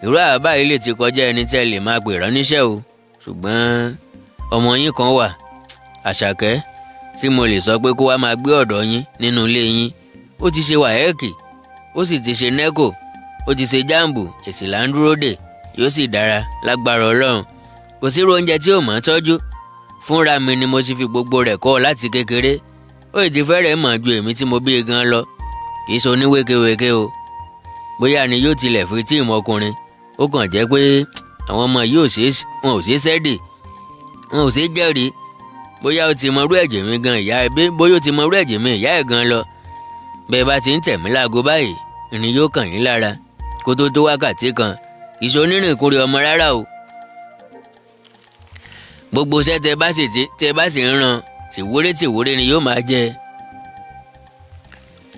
irú àbá yìí lè ti kọjá ẹni tí ẹ lè máa pè ránníṣẹ́ o. Ṣùgbọ́n ọmọ yín kan wà, Àṣàkẹ́, tí mo lè sọ pé kó wá máa gbé ọ̀dọ̀ yín nínú ilé yín. Ó ti ṣe wàhẹ́ẹ̀kì, ó sì ti ṣe nẹ́kò, ó ti ṣe jáàmbù, èsì là ń dúró dè, yóò sì dára lágbára Ọlọ́run. Kò sí irú oúnjẹ tí ò mọ̀ tọ́jú. Fúnra mi ni mo sì fi gbogbo rẹ̀ kọ́ láti kékeré. Ó sì ti fẹ́rẹ̀ mọ̀ ju èmi tí mo bí gan lọ. Kì í ṣe oníwékewèke o. Bóyá ni yóò tilẹ̀ fi tí ìmọ̀kùnrin. Ó kàn jẹ́ pé àwọn ọmọ yìí wọn ò ṣeé sẹ́dì, wọn ò ṣeé jẹ́rìí. Bóyá ó ti mọ irú ẹ̀jẹ̀ mi gan ìyá ẹ bí, bóyá ó ti mọ irú ẹ̀jẹ̀ mi ìyá ẹ̀ gan lọ. Bẹ́ẹ̀ bá ti ń tẹ̀ mí láago báyìí, ìrìn yóò kàn yín lára kó tó tó wákàtí kan. Kì í ṣe onírìnkúrè ọmọ rárá o. Gbogbo iṣẹ́ tẹ bá sì ń ran, tìwúrẹ́ tìwúrẹ́ ni yóò máa jẹ.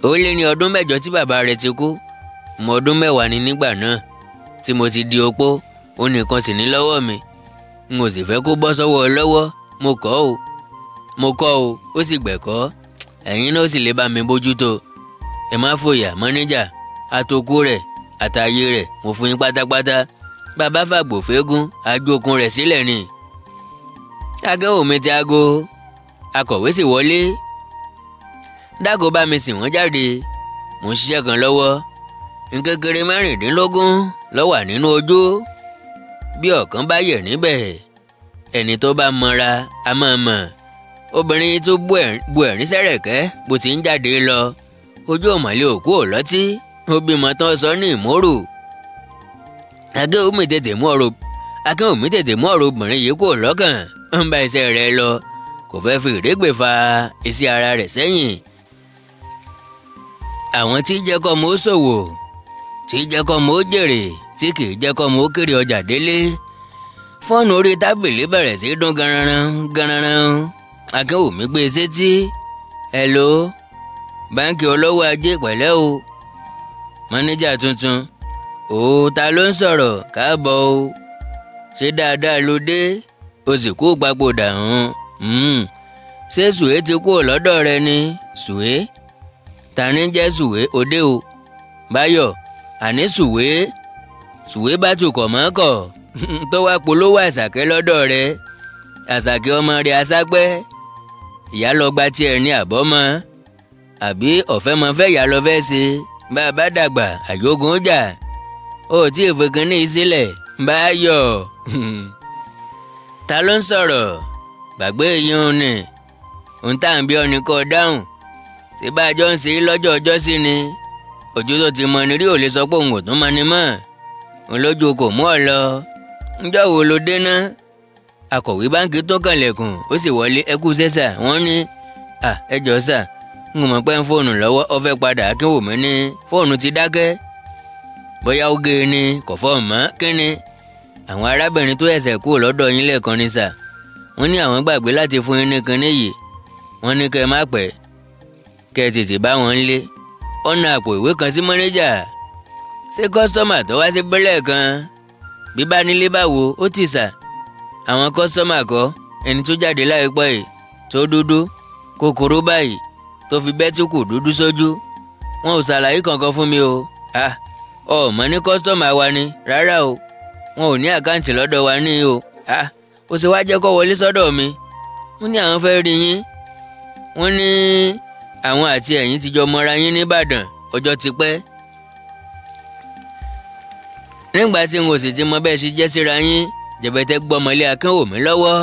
Ó lé ní ọdún mẹ́jọ tí bàbá rẹ̀ ti kú. Ọmọ ọdún 10 ni nígbà náà tí mo ti di opó. Ó nìkan sì ní lọ́wọ́ mi. N ò sì fẹ́ kó bọ́ sọ́wọ́ lọ́wọ́. Mo kọ́ o, ó sì gbẹ̀kọ́. Ẹ̀yin náà sì lè bá mi bójútó. Ẹ má fòyà mọ́níjà, àtòkù rẹ̀ àtàyè rẹ̀ mo fún yín pátápátá. Bàbá fàgbò fẹ́gún, ajókun rẹ̀ sílẹ̀ ni. Akínwùmí ti aago, akọ̀wé sì wọlé. Dákò bá mi sìn wọ́n jáde. Mò ń ṣiṣẹ́ kan lọ́wọ́. Nkékeré 16 ló wà nínú ojú. Bí ọ̀kan bá yẹ̀ níbẹ̀, ẹni tó bá mọra a máa mọ̀. Obìnrin tó bu ẹ̀rín sẹ́rẹ̀kẹ́ bó ti ń jáde lọ. Ojú ọ̀mọ̀lé òkú ò lọ́tí, ó bímọ tán sọ ní ìmórù. Akínwùmí tètè mú ọ̀rọ̀ obìnrin yìí kúrò lọ́kàn, ń bá iṣẹ́ rẹ̀ lọ, kò fẹ́ fi ìrégbè fa iṣẹ́ ara rẹ̀ sẹ́yìn. Àwọn tí jẹ́ kọ́ mọ́ ṣòwò, tí jẹ́ kọ́ mọ́ jèrè, tí kì í jẹ́ kọ́ mọ́ kiri ọjà délé. Fóònù orí tábìlì bẹ̀rẹ̀ sí dún garanran garanran. Akínwùmí gbé e sétí. Hello, báńkì olówó ajé pẹ̀lẹ́ o. Mọ́níjà tuntun. Ó ta ló ń sọ̀rọ̀? Káàbọ̀ o. Ṣé dáadáa ló dé? O sì kú papòdà hàn. Ṣé Sùwé ti kú lọ́dọ̀ rẹ ni? Sùwé? Ta ni jẹ́ Sùwé òde o? Báyọ̀, àní Sùwé. Sùwé bá tukọ̀ mọ́kọ̀ tó wá polówó Àṣàkẹ́ lọ́dọ̀ rẹ. Àṣàkẹ́ ọmọ rẹ̀ asápẹ́. Ìyá lọ gba tiẹ̀ ní àbọ́mọ. Àbí ọ̀fẹ́ mọ fẹ́ ìyá lọ fẹ́ ṣe. Bá a bá dàgbà àyógun jà. Ó tí ì fi kinní sílẹ̀. Báyọ̀. Ta ló ń sọ̀rọ̀? Gbàgbé yín ni. Ohun tá à ń bí ọ ní kó dáhùn. Ṣé bá a jọ ń ṣe lọ́jọ́ ọjọ́ sí ni? Ojú tó ti mọ ni rí ò lè sọ pé òun ò tún mọ ni mọ́. Òun lójú kò mú ọ lọ. Ńjọ́ wo ló dé ná? Akọ̀wé báńkì tó kànlẹ̀kùn ó sì wọlé. Ẹ kú sẹ́sà. Wọ́n ní ẹ jọ̀ọ́ sà, n kò mọ̀ pé ń fóònù lọ́wọ́. Ó fẹ́ padà. Akínwùmí ní fóònù ti dákẹ́. Bóyá ó gé e ni kò fọ́ mọ́. Kí ni? Àwọn arábìnrin tó ẹsẹ̀ kúrò lọ́dọ̀ yín lẹ́ẹ̀kan ní sà. Wọ́n ní àwọn gbàgbé láti fún yín ní kinní yìí. Wọ́n ní kẹ́ ẹ má pẹ́, kẹ́ ẹ tètè bá wọn lé. Ọ̀nà àpò ìwé kan sí mọ́nẹ́jà. Ṣé kọ́sítọ́mà tó wá sí bílẹ̀ kan? Bí bá nílé báwo ó ti sà. Àwọn kọ́sítọ́mà kọ́ ẹni tó jáde láìpẹ́ yìí tó dúdú kòkòrò báyìí tó fi bẹ́tíkù dúdú sójú. Wọn ò ṣàlàyé kankan fún mi o. Ọmọ ní kọ́sítọ́mà wa ni? Rárá o, wọn ò ní àkáǹtì lọ́dọ̀ wa ní o. Ó ṣe wá jẹ́ kó wọlé sọ́dọ̀ mi. Wọ́n ní àwọn fẹ́ rí yín. Wọ́n ní àwọn àti ẹ̀yin ti jọ mọ́ra yín nìbàdàn ọjọ́ ti pẹ́. Nígbà tí n ò sì ti mọ bẹ́ẹ̀ ṣe jẹ́ síra yín, jẹ̀bẹ̀tẹ̀ gbọ́mọlé Akínwùmí lọ́wọ́.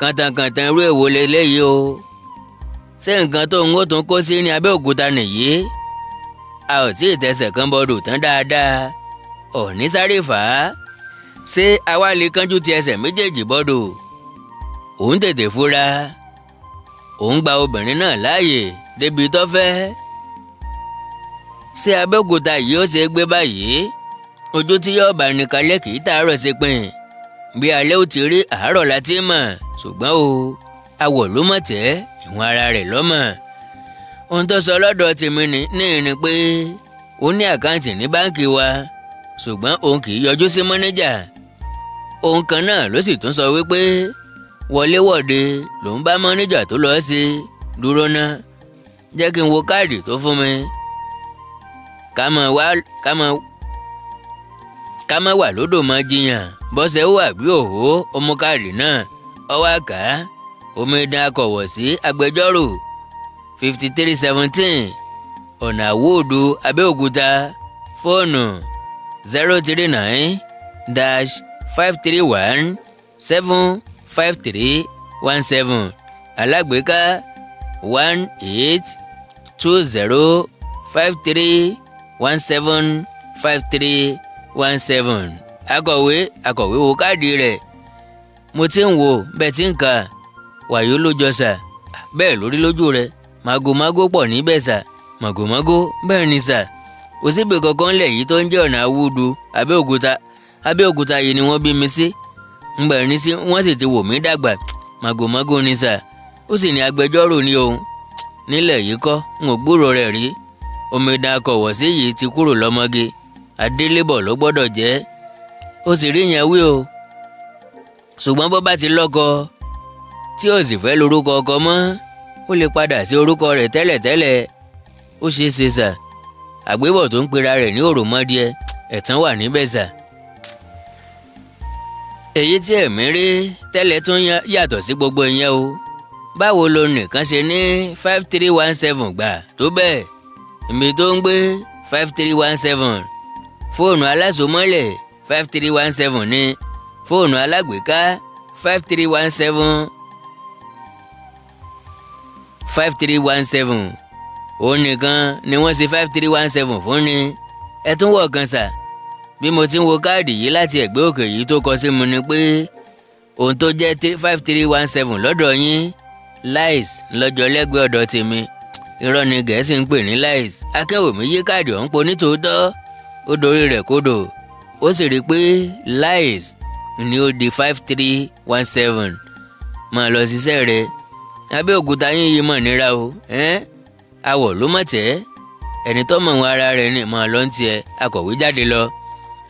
Kàntànkàntàn irú èwo leléyìí o? Ṣé nǹkan tó ń tún kó sí ní Abẹ́òkúta nìyí? A ò tí ì tẹsẹ̀ kan bọ́dọ̀ tán dáadáa. Ọ̀ní sáré fà á. Ṣé àwa lè kánjú ti ẹsẹ̀ méjèèjì bọ́dọ̀? Òun tètè fura. Òun gba obìnrin náà láàyè débi tó fẹ́. Ṣé Abẹ́òkúta yìí ó ṣe é gbé báyìí? Ojú tí yóò bá ní kalẹ̀ kì í tàárọ̀ ṣe pin. Bí alẹ́ ò ti rí àárọ̀ láti mọ̀, ṣùgbọ́n o, awọ̀ ló mọ̀ tẹ́, ìwọ̀n ara rẹ̀ lọ́mọ̀. Ohun tó sọ lọ́dọ̀ tèmi ní ìrìn pé ó ní àkáǹtì ní báńkì wa, ṣùgbọ́n òun kì í yọjú sí mọ́nẹ́jà. Ohun kan náà ló sì tún sọ wípé wọléwọ̀de lòun bá mọ́nẹ́jà tó lọ́ọ́ sí. Dúró ná, jẹ́ kí n wo káàdì tó fún mi. Ká má wà lódò mọ́ jiyàn. Bọ́sẹ̀ wà bí òhó ó mú káàdì náà. Ọwọ́ àká omidan akọ̀wọ̀ sí agbẹjọ́rò 5317 ọ̀nà àwòdù Abẹ́òkúta. Fóònù 039-531-75317. Alágbèéká 182053175317. Akọ̀wé wo káàdì rẹ̀. Mo ti ń wo bẹ́ẹ̀ tí ń kà. Wàyó ló jọ sà. Bẹ́ẹ̀ lórí lójú rẹ̀. Màgòmágó pọ̀ níbẹ̀ sà. Màgòmágó bẹ́ẹ̀ ni sà. Kò síbi kankan lẹ̀ yìí tó ń jẹ́ ọ̀nà àwùdù Abẹ́òkúta. Abẹ́òkúta yìí ni wọ́n bí mi sí. Ngbà ní sí wọ́n sì ti wò mí dàgbà. Màgòmágó ni sà. Ó sì ní agbẹjọ́rò ní òun. Nílẹ̀ yìí kọ́, n ò gbúrò rẹ̀ rí. Omidan akọ̀wọ̀ sí yìí ti kúrò lọ́mọge. Adélébọ̀ ló gbọ́dọ̀ jẹ́. Ó sì rí yẹn wí o. Ṣùgbọ́n bó bá ti lọ́kọ tí ó sì fẹ́ lórúkọ ọkọ mọ́, ó lè padà sí orúkọ rẹ̀ tẹ́lẹ̀tẹ́lẹ̀. Ó ṣeé ṣe sà. Àgbébọ̀ tó ń pera rẹ̀ ní òròmọdìẹ, ẹ̀tàn wà níbẹ̀ sà. Èyí tí ẹ̀mí rí tẹ́lẹ̀ tún yàtọ̀ sí gbogbo ìyẹn o. Báwo lo nìkan ṣe ní 5317 gbà tó bẹ́ẹ̀? Ibi tó ń gbé 5317. Fóònù alásomọ́lẹ̀ 5317 ni. Fóònù alágbèéká 5317 5317 òun nìkan ni wọ́n ṣe 5317 fún ni. Ẹ tún wọ̀ kan sà. Bí mo ti ń wo káàdì yìí láti ẹ̀gbẹ́ òkè yìí tó kọ sí mi ni pé ohun tó jẹ́ 5317 lọ́dọ̀ yín lies lọ́jọ́ lẹ́gbẹ̀ẹ́ ọ̀dọ̀ tèmi. Irọ́ ni Gẹ̀ẹ́sì ń pè ní lies. Akínwùmí yí káàdì ọ̀hún po nítòótọ́, ó dorí rẹ̀ kodò, ó sì rí i pé lies ni ó di 5317. Máa lọ ṣiṣẹ́ rẹ̀. Abẹ́òkúta yín yìí mọ̀ nira o, awọ̀ ló mọ̀ tẹ́ ẹni tó mọ̀ wọn ara rẹ̀ ni mọ̀ lọ ń tiẹ̀. Akọ̀wé jáde lọ.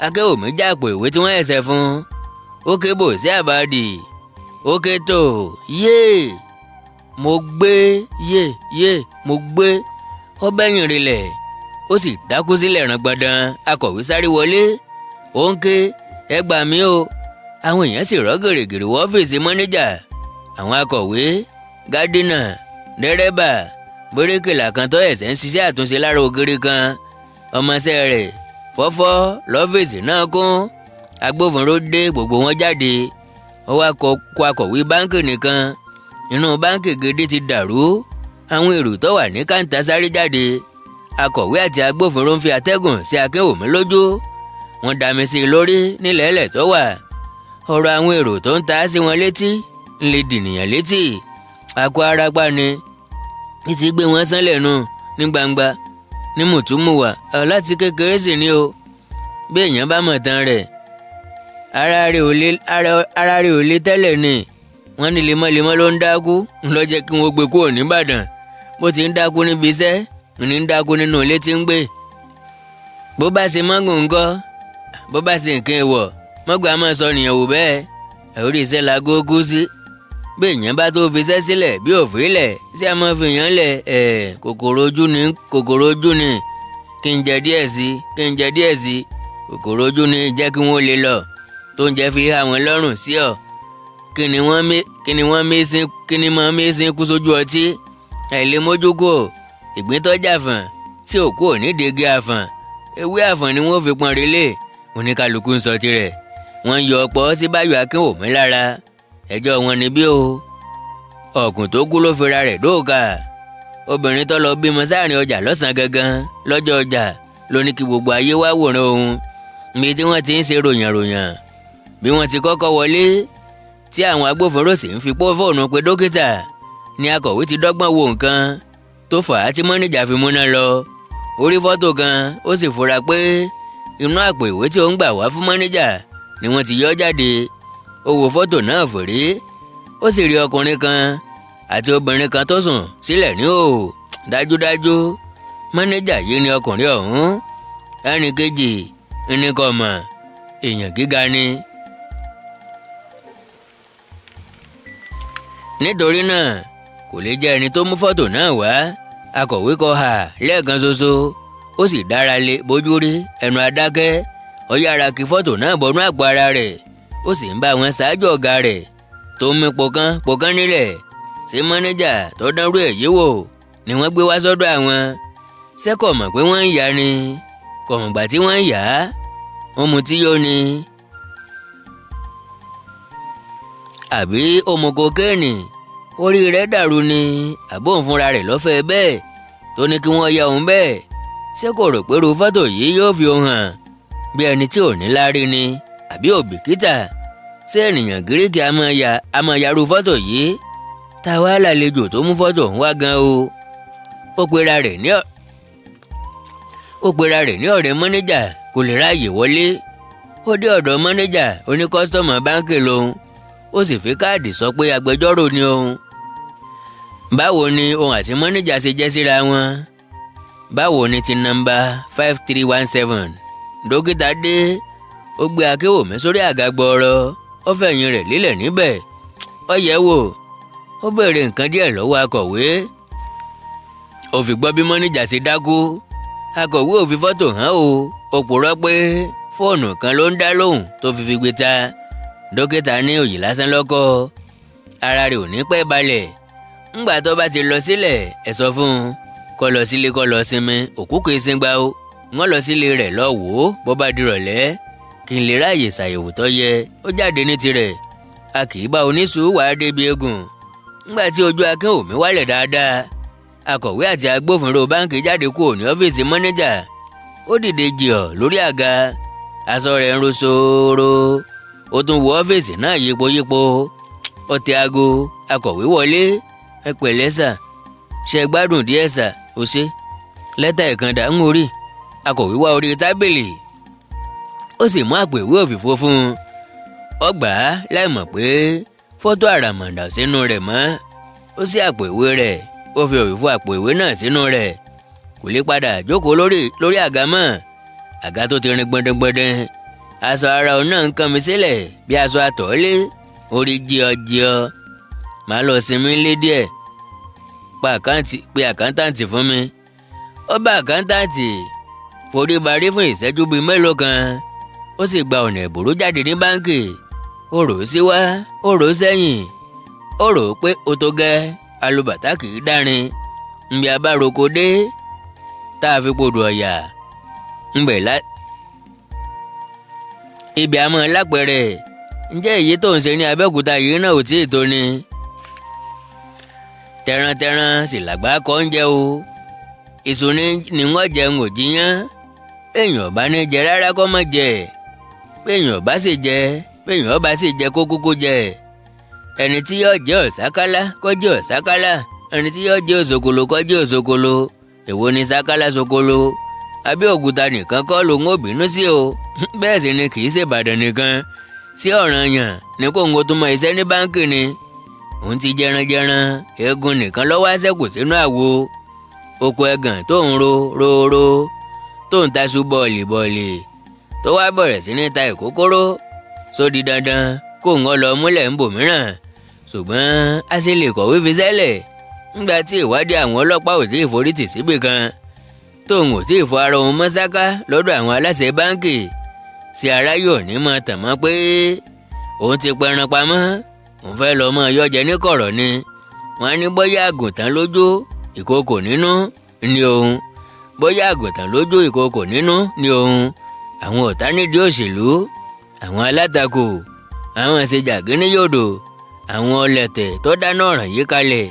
Akínwùmí já àpò ìwé tí wọ́n ẹ̀sẹ̀ fún. Ó ké bò sí àbádì, ó ké tó yéè mo gbé yé yé mo gbé. Ó bẹ́yìn rilẹ̀, ó sì dákú sílẹ̀ rangbadan. Akọ̀wé sáré wọlé, ó ń ké ẹ gbà mí o. Àwọn èèyàn sì rọ́ gèrègèrè wọ ọ́fíìsì mọ́níjà. Àwọn akọ̀wé, gádínà, dẹ́rẹ́bà, bíríkìlà kan tó ẹ̀sẹ̀ ń ṣiṣẹ́ àtúnṣe lára ògiri kan, ọmọọṣẹ́ rẹ̀ fọ́fọ́ lọ́fíìsì náà kún. Agbófinró dé, gbogbo wọn jáde. Ó wá kó akọ̀wé báńkì nìkan. Inú báńkì gidi ti dàrú. Àwọn èrò tó wà ní káńtà sáré jáde. Akọ̀wé àti agbófinró ń fi àtẹ́gùn sí Akínwùmí lójú. Wọ́n dami sí i lórí nílẹ̀ẹ́lẹ̀ tó wà. Ọ̀rọ̀ àwọn èrò tó ń ta sí wọn létí ń lè dìnìyàn létí. Akọ arápá ni ní ti gbé wọn sánlẹ̀ nù ní gbangba ní mùtúmùwà. Láti kékeré sì ni o. Bí èèyàn bá mọ̀ tán rẹ̀, ara rẹ̀ ò lè tẹ́lẹ̀ ni. Wọ́n ní lemọ́lemọ́ ló ń dákú ló jẹ́ kí wọ́n gbé kúrò nìbàdàn. Bó ti ń dákú níbi iṣẹ́ ní ń dákú nínú ilé tí ń gbé. Bó bá ṣe mọ́gùn ńkọ́, bó bá ṣe nǹkan èèwọ̀, mọ́gbà máa sọ nìyẹn wò bẹ́ẹ̀. Orí iṣẹ́ la gógó sí. Bí èèyàn bá tó fi iṣẹ́ sílẹ̀ bí òfin lẹ̀ sí a máa fi èèyàn lẹ̀. Kòkòrò ojú ni, kòkòrò ojú ni. Kí n jẹ díẹ̀ sí, kí n jẹ díẹ̀ sí. Kòkòrò ojú ni jẹ́ kí wọ́n lè lọ. Tó ń jẹ́ fi há wọn lọ́rùn sí ọ. Kí ni wọ́n mí kú sójú ọtí? Àìlèmójú kò ìgbín tọ́jà fàn tí òkú ò ní dege àfàn. Ewé àfàn ni wọ́n fi pọn relé. Oníkálukú ń sọ tirẹ̀. Wọ́n yọ ọ̀pọ̀ sí Báyọ̀ Akínwùmí lára. Ẹjọ́ wọn ni bí o. Ọ̀gùn tó kú ló fira rẹ̀ dóòkà. Obìnrin tó lọ bímọ sáàrin ọjà lọ́sàn-án gangan lọ́jọ́ ọjà ló ní kí gbogbo ayé wá wòran òun. Níbi tí wọ́n ti ń ṣe ròyànròyàn. Bí wọ́n ti kọ́kọ́ wọlé tí àwọn agbófinró sì ń fi fóònù pe dókítà ni akọ̀wé ti dọ́gbọ́n wo nǹkan tó fà á tí mọ́níjà fi múná lọ. Ó rí fọ́tò kan, ó sì fura pé inú àpò ìwé tí ó ń gbà wá fún mọ́níjà ni wọ́n ti yọ jáde. Ó wo fọ́tò náà fèrè, ó sì rí ọkùnrin kan àti obìnrin kan tó sùn sílẹ̀ ní òò. Dájúdájú mọ́níjà yìí ni ọkùnrin ọ̀hún. Ẹnì kejì ní kò mọ̀, èèyàn gíga ni. Nítorí náà kò lè jẹ́ ẹni tó mú fọ́tò náà wá. Akọ̀wé kọ hà lẹ́ẹ̀kan ṣoṣo, ó sì dára lé bójú rí ẹnu adákẹ́. Ó yára kí fọ́tò náà bọnú àpò ara rẹ̀, ó sì ń bá wọn ṣáájú ọ̀gá rẹ̀ tó ń mí pọkán pọkán nílẹ̀. Ṣé mọ́níjà tó dánrú èyí wò ni wọ́n gbé wá sọ́dọ̀ àwọn? Ṣé kò mọ̀ pé wọ́n ń yá ni? Kò mọ̀gbà tí wọ́n ń yá á, ó mutí yó ni àbí ó mu kokéènì? Orí rẹ̀ dàrú ni àbóhùn fúnra rẹ̀ lọ́fẹ̀ẹ́ bẹ́ẹ̀ tó ní kí wọ́n ya òun bẹ́ẹ̀? Ṣé kò rò pé irú fọ́tò yìí yóò fi òun hàn bí ẹni tí ò ní láárí ni àbí òbìkítà? Ṣé ènìyàn gíríkì a máa yarú fọ́tò yìí? Ta wá lálejò tó mú fọ́tò ń wá gan o. Ó pera rẹ̀ ní ọ̀rẹ́ mọ́níjà, kò lè ráàyè wọlé. Ó dé ọ̀dọ̀ mọ́níjà, ó ní kọ́sítọ́mù báńkì lòun, ó sì fi káàdì sọ pé agbẹjọ́rò ni òun. Báwo ni òun àti mọ́níjà ṣe jẹ́ síra wọn? Báwo ni ti nọ́mbà 5317? Dókítà dé, ó gbé Akínwùmí sórí àga gbọọrọ, ó fẹ̀yìn rẹ̀ lélẹ̀ níbẹ̀. Ó yẹ̀ wò, ó béèrè nǹkan díẹ̀ lọ́wọ́ akọ̀wé. Ó fi gbọ́ bí mọ́níjà ṣe dákú. Akọ̀wé ò fi fọ́tò hàn o, ó purọ́ pé fóònù kan ló ń dá lóhùn tó fi fi gbé ta. Dókítà ní òyì lásán lọ́kọ́, ara rẹ̀ ò ní pẹ́ balẹ̀. Ńgbà tó bá ti lọ sílẹ̀, ẹ sọ fún un kó lọ sílé kó lọ sinmi, òkú kìí sin gbà o. Wọ́n lọ sílé rẹ̀ lọ wò ó bó bá dirọ̀lẹ́. Kí n lè ráàyè ṣàyẹ̀wò tó yẹ. Ó jáde ní tirẹ̀. A kì í bá oníṣòwò wá débi eégún. Nígbà tí ojú Akínwùmí wálẹ̀ dáadáa, akọ̀wé àti agbófinró báńkì jáde kúrò ní ọ́fíìsì mọ́nẹ́jà. Ó dìde jìọ̀ lórí àga, aṣọ rẹ̀ ń ro ṣooro. Ó tún wọ ọ́fíìsì náà yípoyípo. Ó tẹ aago, akọ̀wé wọlé. Ẹ pẹ̀lẹ́ sà, ṣe gbádùn díẹ̀ sà, ó ṣe. Lẹ́tà ìkàndá ń orí. Akọ̀wé wá orí tábìlì, ó sì mú àpò ìwé òfìfo fún un. Ó gbà á láì mọ̀ pé fọ́tò àràmàǹdà sínú rẹ̀ mọ́. Ó ṣí àpò ìwé rẹ̀, ó fi òfìfo àpò ìwé náà sínú rẹ̀. Kò lè padà jókòó lórí àga mọ́. Àga tó ti rin gbọ̀ndẹ̀gbọ̀ndẹ̀. Aṣọ ara òun náà ń kàn mí sílẹ̀ bí aṣọ àtọ̀ọ́lé. Orí jíọjíọ. Màá lọ sinmi lé díẹ̀. Pe àkántàǹtì fún mi. Ó bá àkántàǹtì forí barí fún ìṣẹ́jú bíi mélòó kan. Ó sì gba ọ̀nà ìbòrú jáde ní báńkì. Ó rò ó síwá, ó rò ó sẹ́yìn. Ó rò ó pé ó tó gẹ́, alùbàtà kì í dárin. Nbí abároko dé tá a fi podò ọ̀yà. Nbẹ̀ lá ibi àmọ́ lápẹ̀rẹ̀. Ǹjẹ́ èyí tó ń ṣe ní Abẹ́òkúta yìí náà ò tí ì tó ni? Tẹrantẹran sì làgbà kọ́ ń jẹ o. Èso ni wọ́n jẹ ń ò jiyàn. Èèyàn bá ní jẹ rárá kọ́ mọ́ jẹ. Béèyàn bá sì jẹ, béèyàn bá sì jẹ kó kúkú jẹ. Ẹni tí yóò jẹ ọ̀sákálá kó jẹ ọ̀sákálá. Ẹni tí yóò jẹ òṣòkòlò kó jẹ òṣòkòlò. Èwo ni sákálá ṣòkòlò? Abẹ́òkúta nìkan kọ́ lòun ò bínú sí o. Bẹ́ẹ̀ sì ni kì í ṣe Ìbàdàn nìkan. Sí ọ̀ranyàn ni kò ń wo tó mọ iṣẹ́ ní báńkì ni. Òun ti jẹranjẹran, eegun nìkan ló wá ṣẹ́kù sínú àwo. Oko ẹ̀gàn tó ń ro ro ro, tó ń taṣu bọ̀ọ̀lì bọ̀ọ̀lì, tó wá bẹ̀rẹ̀ sí ní ta ìkókóró. Sódi dandan kó ń lọ múlẹ̀ ń bò mìíràn. Ṣùgbọ́n a ṣe lè kọ̀wé fi sẹ́lẹ̀ nígbà tí ìwádìí àwọn ọlọ́pàá ò tí ì forítì síbì kan, tóun ò tí ì fọ ara òun mọ́ sáká lọ́dọ̀ àwọn aláṣẹ báńkì. Sí ara yóò ní mọ̀ tàn mọ́ pé òun ti pẹran pamọ́, òun fẹ́ lọ mọ́ yọjẹ ní kọ̀rọ̀ ni. Wọ́n á ní bóyá àgùntàn lójú ìkookò nínú ni òun, bóyá àgùntàn lójú ìkookò nínú ni òun. Àwọn ọ̀tá nídìí òṣèlú, àwọn alátakò, àwọn ṣèjàgínníyòdò, àwọn ọlẹ̀tẹ̀ tó dáná ọ̀ràn yìí kalẹ̀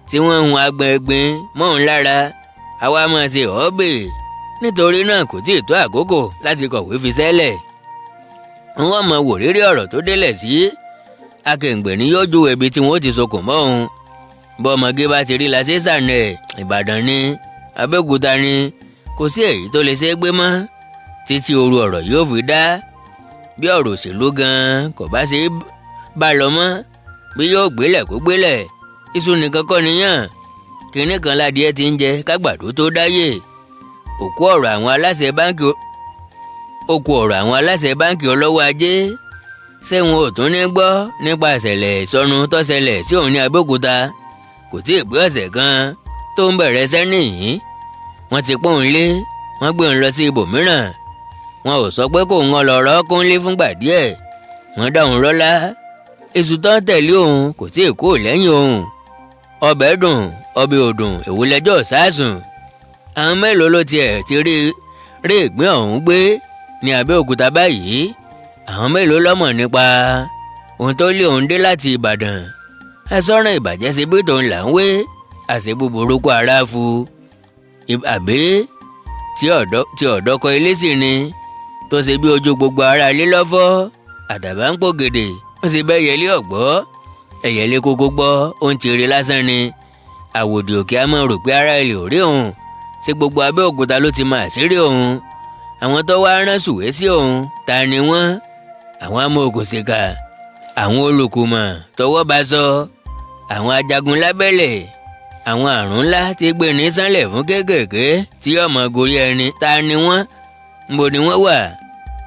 tí wọ́n ń hun agbẹ̀gbin mọ́ òun lára, àwa máa ṣe ọ̀ọ́bẹ̀. Nítorí náà kò tí ì tó àkókò láti kọ̀wé fi sẹ́lẹ̀. Wọ́n mọ̀ wò rírí ọ̀rọ̀ tó délẹ̀ sí. Akẹ̀ǹgbẹ̀ ni yóò júwe ibi tí wọ́n ti sokùn mọ́ òun. Bọ́mọge bá ti rí la ṣe sànẹ̀, Ìbàdàn ni, Abẹ́òkúta ni, kò sí èyí tó lè ṣe é gbé mọ́ títí oru ọ̀rọ̀ yóò fi dá. Bí ọ̀rọ̀ òṣèlú gan-an kò bá ṣe é bá lọ mọ́, bí yóò gbélẹ̀ kó gbélẹ̀. Iṣu nìkan kọ́ niyàn. Kinní kan ládìẹ ti ń jẹ kágbàdo tó dáyé. Òkú ọ̀rọ̀ àwọn aláṣẹ báńkì, òkú ọ̀rọ̀ àwọn aláṣẹ báńkì ọlọ́wọ́ ajé. Ṣé wọn ò tún ní gbọ́ nípa ìṣẹ̀lẹ̀ ìsọnù tó ṣẹlẹ̀ sí òun ní Abẹ́òkúta? Kò tí ì pé ọ̀sẹ̀ kan tó ń bẹ̀rẹ̀ iṣẹ́ nìyí. Wọ́n ti pọ́n lé, wọ́n gbé òun lọ sí ibòmíràn. Wọn ò sọ pé kó ń lọ rọ́ kúnlé fúngbà díẹ̀. Wọ́n dá òun lọ́lá. Èṣù tó ń tẹ̀lé òun kò tí ì kúrò lẹ́yìn òun. Ọbẹ̀ dùn, ọbẹ̀ ò dùn, èwo lẹ́jọ́ sásùn. Àwọn mélòó ló tiẹ̀ ti rí ìgbín ọ̀hún gbé ní Abẹ́òkúta báyìí? Àwọn mélòó ló mọ̀ nípa ohun tó lé òun dé láti Ìbàdàn? Asọ́ràn ìbàjẹ́ ṣe bí tòun là ń wé, àṣẹ búburú kó ara fu. Àbí tí ọ̀dọ́kọ ilé sì ni tó ṣe bí ojú gbogbo ara ilé lọ́fọ́. Àdàbà ń pògèdè, ó sì bẹ́ ẹyẹlé ọ̀gbọ́. Ẹyẹlé kókó gbọ́, ó ń tiri lásán ni. Àwòdì òkè á máa rò pé ara ilé ò rí òun. Ṣé gbogbo Abẹ́òkúta ló ti máa ṣeré òun? Àwọn tó wá rán sùwé sí òun, ta ni wọ́n? Àwọn amòòkùnsìkà, àwọn olùkùmọ̀ tọwọ́ bá sọ, àwọn ajagun lábẹ́lẹ̀, àwọn àrùn ńlá tí gbé ní sánlẹ̀ fún kéékèèké tí ọmọ gorí ẹni, ta ni wọ́n? Níbo ni wọ́n wà?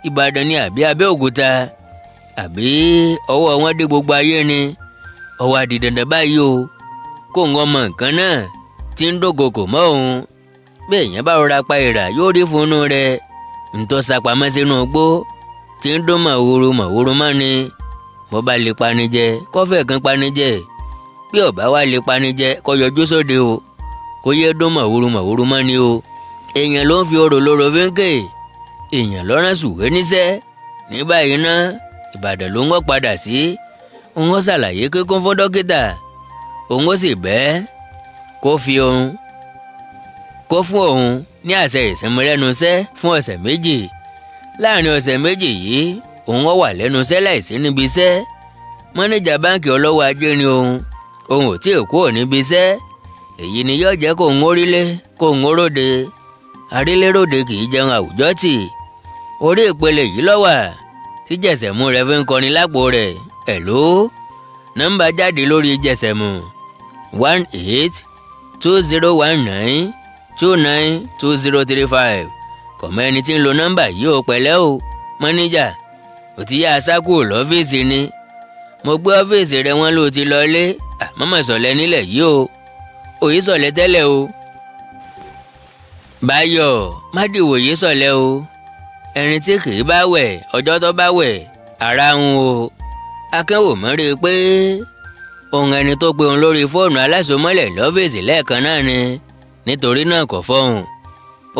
Ìbàdàn ni àbí Abẹ́òkúta? Àbí ọwọ́ wọn dé gbogbo ayé ni? Ọwọ́ àdì dandan báyìí o, kó ń ọmọ nǹkan náà tí ń dógokò mọ́ òun. Bí èèyàn bá rọra pa ìrà yóò rí fúnú rẹ̀. Ntọ́ sapamọ́ sínú igbó tí ń dún màwòrò màwòrò mọ́ ni. Bó bá lè panijẹ kọ́fẹ́ kan panijẹ. Bí ó bá wá lè panijẹ kó yọjú sóde o, kó yé dún màwòrò màwòrò mọ́ ni o. Èèyàn ló ń fi orò lóró fi ń kè. Èèyàn ló rán sùwé níṣẹ́. Ní báyìí ná, Ìbàdàn ló ń wọ́ padà sí. Òun ó ṣàlàyé kíkún fún dókítà. Òun ó sì bẹ́ẹ̀ kó fi òun kó fún òun ní àṣẹ ìsinmi lẹ́nu iṣẹ́ fún ọ̀sẹ̀ 2. Láàrin ọ̀sẹ̀ 2 yìí, òun ó wà lẹ́nu iṣẹ́ láìsí níbi iṣẹ́. Mọ́nẹ́jà báǹkì ọlọ́wọ́ ajé ni òun. Òun ò tí ì kúrò níbi iṣẹ́. Èyí ni yóò jẹ́ kóun órílé kóun óróde. Aríléròde kì í jẹun àwùjọ tì. Orí ìpele yìí ló wà tí Jẹ̀sẹ̀mú rẹ̀ fi ń kọrin lápò rẹ̀. Ẹ̀ló, nọ́mbà jáde lórí Jẹ̀sẹ̀mú 182019292035. Kọ̀mọ́ ẹni tí ń lo nọ́mbà yìí ó pẹ̀lẹ́ o. Mọ́níjà, ò ti yá aṣá kúrò lọ́fíìsì ni. Mo gbé ọ́fíìsì rẹ̀ wọ́n ló ti lọlé. Mọ́mọ́ sọ̀lẹ̀ nílẹ̀ yìí o. Òye sọ̀lẹ̀ tẹ́lẹ̀ o. Báyọ̀, mádìwòye sọ̀lẹ̀ o. Ẹni tí kì í bá wẹ̀ ọjọ́ tó bá wẹ̀ ara ń o. Akínwùmí rí i pé òun ẹni tó pe òun lórí fóònù alásomọ́lẹ̀ lọ́fíìsì lẹ́ẹ̀kan náà ni. Nítorí náà kò fọ́hùn.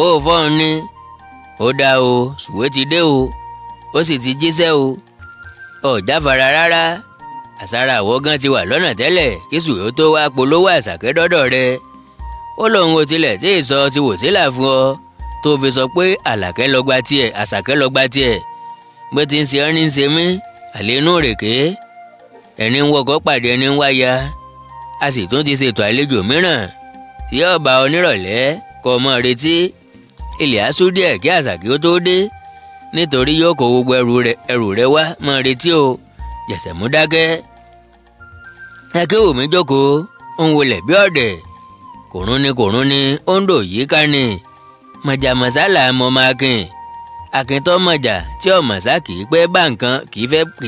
Ó fọ́hùn ni. Ó dá o, Sùwé ti dé o. Ó sì ti jíṣẹ́ o. Ò jáfara rárá. Àsárà àwọ̀ gan ti wà lọ́nà tẹ́lẹ̀ kí Sùwé ó tó wá polówó Àṣàkẹ́ dọ́dọ̀ rẹ̀. Ó lóun ò tilẹ̀ tí ì sọ ti wò sílà fún ọ tó fi sọ pé Àlàkẹ́ lọ gba tiẹ̀, Àṣàkẹ́ lọ gba tiẹ̀. Bó ti ń ṣe ọ́ ní ń ṣe mí, àlè inú rèké. Ẹni ń wọkọ̀ pàdé ẹni ń wáya. A sì tún ti ṣètò àlejò mìíràn tí yóò bá ọ nírọ̀lẹ́ kó o mọ̀ retí. Ilẹ̀ á ṣú díẹ̀ kí Àṣàkẹ́ ó tó dé, nítorí yóò kó gbogbo ẹrù rẹ̀ wá mọ̀ retí o. Jẹ̀sẹ̀mú dákẹ́. Akínwùmí jókòó, ó ń wọlé bí ọ̀dẹ̀. Kòrún ni ó ń dò yíká ni. Mọ̀jàmọ̀sálà mọ̀ máa kìn. Akíntọ́ mọ̀jà tí ọ̀mọ̀sá kì í pẹ́ bá nǹkan kì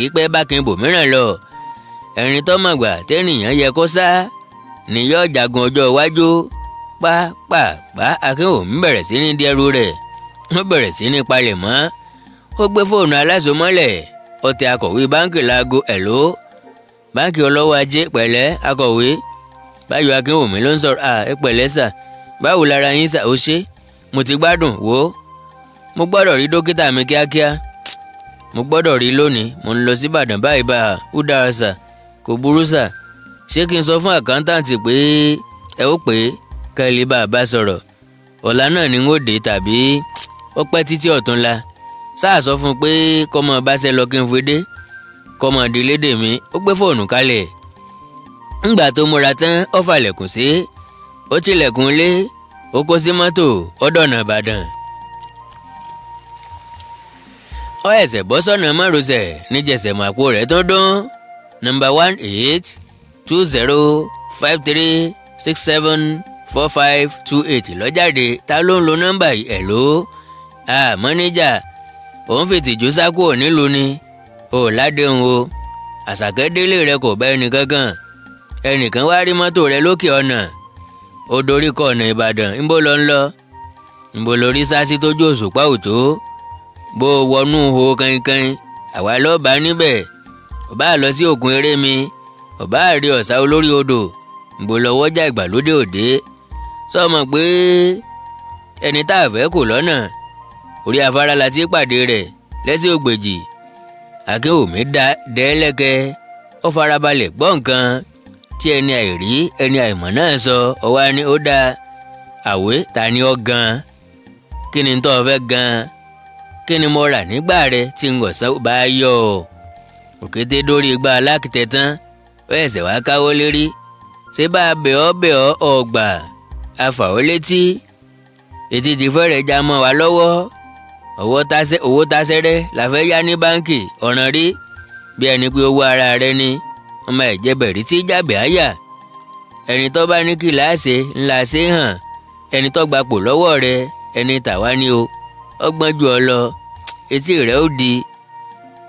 í pẹ́ bá kin bòmíràn lọ. Ẹ̀rín tó mọ̀gbà tẹ́nìyàn yẹ kó sá ni yóò jagun ọjọ́ iwájú. Pápápá Akínwùmí bẹ̀rẹ̀ sí ní di ẹrù rẹ̀. Ó bẹ̀rẹ̀ sí ní palẹ̀ mọ́. Ó gbé fóònù alásomọ́lẹ̀. Ó tẹ akọ̀wé báńkì láago. Ẹ̀ló, báńkì ọlọ́wọ́ ajé, pẹ̀lẹ́ akọ̀wé. Báyọ̀ Akínwùmí ló ń sọ̀rọ̀. Ẹ pẹ̀lẹ́ sà, báwo lára yín sà? Ó ṣe, mo ti gbádùn. Wò ó, mo gbọ́dọ̀ rí dókítà mi kíákíá. Mo gbọ́dọ̀ rí lónìí. Mo ń lọ sí Ìbàdàn báyìí bá a. Ó dára sà, kò burú sà. Ṣé kí n sọ fún àkántàǹtì pé ẹ ó pè é kẹ́ ẹ lè bá a bá sọ̀rọ̀? Ọ̀la náà ni n ó dé tàbí ó pẹ́ títí ọ̀túnla. Sáà sọ fún un pé kọ́mọ bá ṣe lọ kí n fi dé, kọ́mọ di lédè mi. Ó gbé fóònù kalẹ̀. Ńgbà tó múra tán, ó falẹ̀kùn sí. Ó tilẹ̀kùn lé, ó kó sí mọ́tò, ó dọ̀nà Ìbàdàn. Ó ẹ̀sẹ̀ bọ́ sọ́nà márosẹ̀ ní Jẹ̀sẹ̀mú àpò rẹ̀ tó dún. Nọ́mbà 182053674528 lọ́jáde. Ta ló ń lo nọ́mbà yìí? Ẹ̀ló, mọ́níjà, òun fìtìjú sá kúrò nílùú ni. Ò ládéhùn o. Àṣàkẹ́ délé rẹ kò bá ẹnìkankan. Ẹnìkan wá rí mọ́tò rẹ lókè ọ̀nà. Ó dorí kọ ọ̀nà Ìbàdàn. Ńbó lọ ń lọ? Ńbó lórí sásí tójú òṣùpá òtó? Bó o wọnú ho kankan, àwa lọ́ọ́ bá níbẹ̀. Ọba lọ sí òkun eré mi, ọba rí ọ̀sá olórí odò. Ńbó lọ́wọ́jà ìgbàlódé òde? Sọmọ pé ẹni tá a fẹ́ kò lọ́nà. Orí afárá la ti pàdé rẹ̀ lẹ́sẹ̀ ògbèjì. Akínwùmí dẹ́lẹ́kẹ́. Ó farabalẹ̀ gbọ́ nǹkan tí ẹni àìrí ẹni àìmọ̀ náà sọ. Ọwá ni ó dáa. Àwé ta ni ó gan? Kí ni tó o fẹ́ gan? Kí ni mo rà nígbà rẹ tí n gọ̀sán bá yọ ọ́? Òkété dórí igbá alákìtẹ́ tán. Ó ẹ̀sẹ̀ wá káwọ́ lérí. Ṣé bá a bẹ̀ ọ́ ọgbà? A fà ó létí. Etí ti fẹ́rẹ̀ já mọ́ wa lọ́wọ́. Owó táṣẹ́rẹ́ la fẹ́ yá ní báńkì. Ọ̀ràn rí bí ẹni pé owó ara rẹ ni. Ọmọ ìjẹbẹ̀rí tí jábẹ̀ áyà. Ẹni tó bá ní kí láàṣẹ ńlá ṣe hàn. Ẹni tó gbapò lọ́wọ́ rẹ ẹni tàwa ni o. Ọgbọ́n ju ọ lọ. Etí rẹ ó di.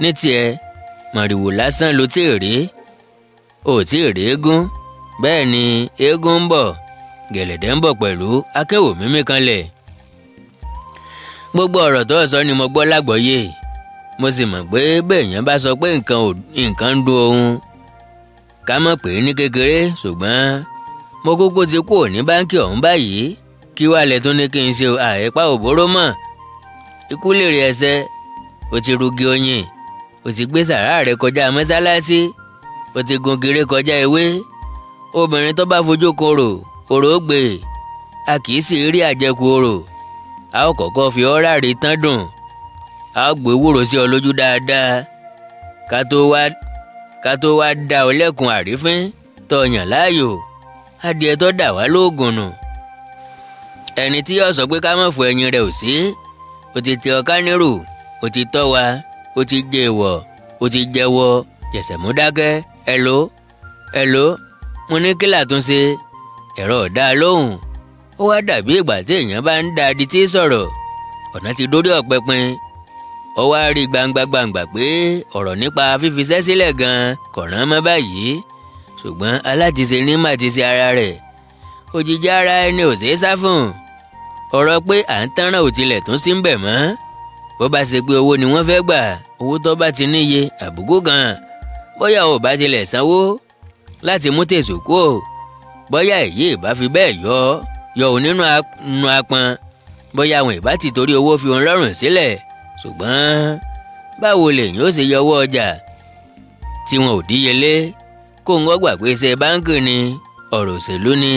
Ní tiẹ̀, màrìwò lásán ló tí ì rí. Ò tí ì rí eégún. Bẹ́ẹ̀ ni eégún ń bọ̀, gẹ̀lẹ̀dẹ́ ń bọ̀ pẹ̀lú. Akínwùmí mí kanlẹ̀. Gbogbo ọ̀rọ̀ tó sọ ni mo gbọ́ lágbọ́yé. Mo sì mọ̀ pé bẹ́ẹ̀yàn bá sọ pé nǹkan ń dùn òun, ká mọ̀ pé ní kékeré. Ṣùgbọ́n mo kúkú ti kúrò ní báńkì ọ̀hún báyìí. Kí wàá lẹ tún ní kí n ṣe? Àìpá òbóró mọ̀. Ikú lèrè ẹsẹ̀. O ti rugi oyin, o ti gbé sàrá rẹ kọjá mọ́sálásí, o ti gun gèrè kọjá ewé. Obìnrin tó bá fojú korò orò gbé, a kì í sì rí àjẹkù orò. A ó kọ́kọ́ fi ọ́ ráre tán dùn, a ó gbé wúro sí ọ lójú dáadáa ká tó wá dá ọ lẹ́kun àrífín tó yàn láàyò. Adìẹ tó dà wá lóògùn nù. Ẹni tí yóò sọ pé ká má fọ ẹyin rẹ̀ ò sí. O ti tẹ ọká nírù, o ti tọ́ wa, o ti jẹ ìwọ̀, o ti jẹ́wọ́. Jẹ̀sẹ̀mú dákẹ́. Ẹ̀ló ẹ̀ló, mo ní kí làtúnṣe. Ẹ̀rọ ọ̀dá lóhùn. Ó wá dàbí ìgbà tí èèyàn bá ń da adití sọ̀rọ̀. Ọ̀nà ti dórí ọ̀pẹ pin. Ó wá rí gbangba gbangba pé ọ̀rọ̀ nípa fífiṣẹ́ sílẹ̀ gan-an kò rán mọ́ báyìí. Ṣùgbọ́n alátiṣe ní màtiṣe ara rẹ̀. Òjijì ara ẹni ò ṣeé sá fún. Ọ̀rọ̀ pé à ń tánràn ò tilẹ̀ tún sí ń bẹ̀ mọ́. Bó bá ṣe pé owó ni wọ́n fẹ́ gbà, owó tó bá ti níye àbùkù kan. Bóyá ò bá tilẹ̀ sanwó láti mú tèṣù kú o. Bóyá èyí ìbá fi bẹ́ẹ̀ yọ òun nínú apọn. Bóyá àwọn ìbá ti torí owó fi òun lọ́rùn sílẹ̀. Ṣùgbọ́n báwo lèyìn ó ṣe yọwọ́ ọjà tí wọn ò díyelé? Kó ń gbà pé iṣẹ́ báńkì ni, ọ̀rọ̀ òṣèlú ni,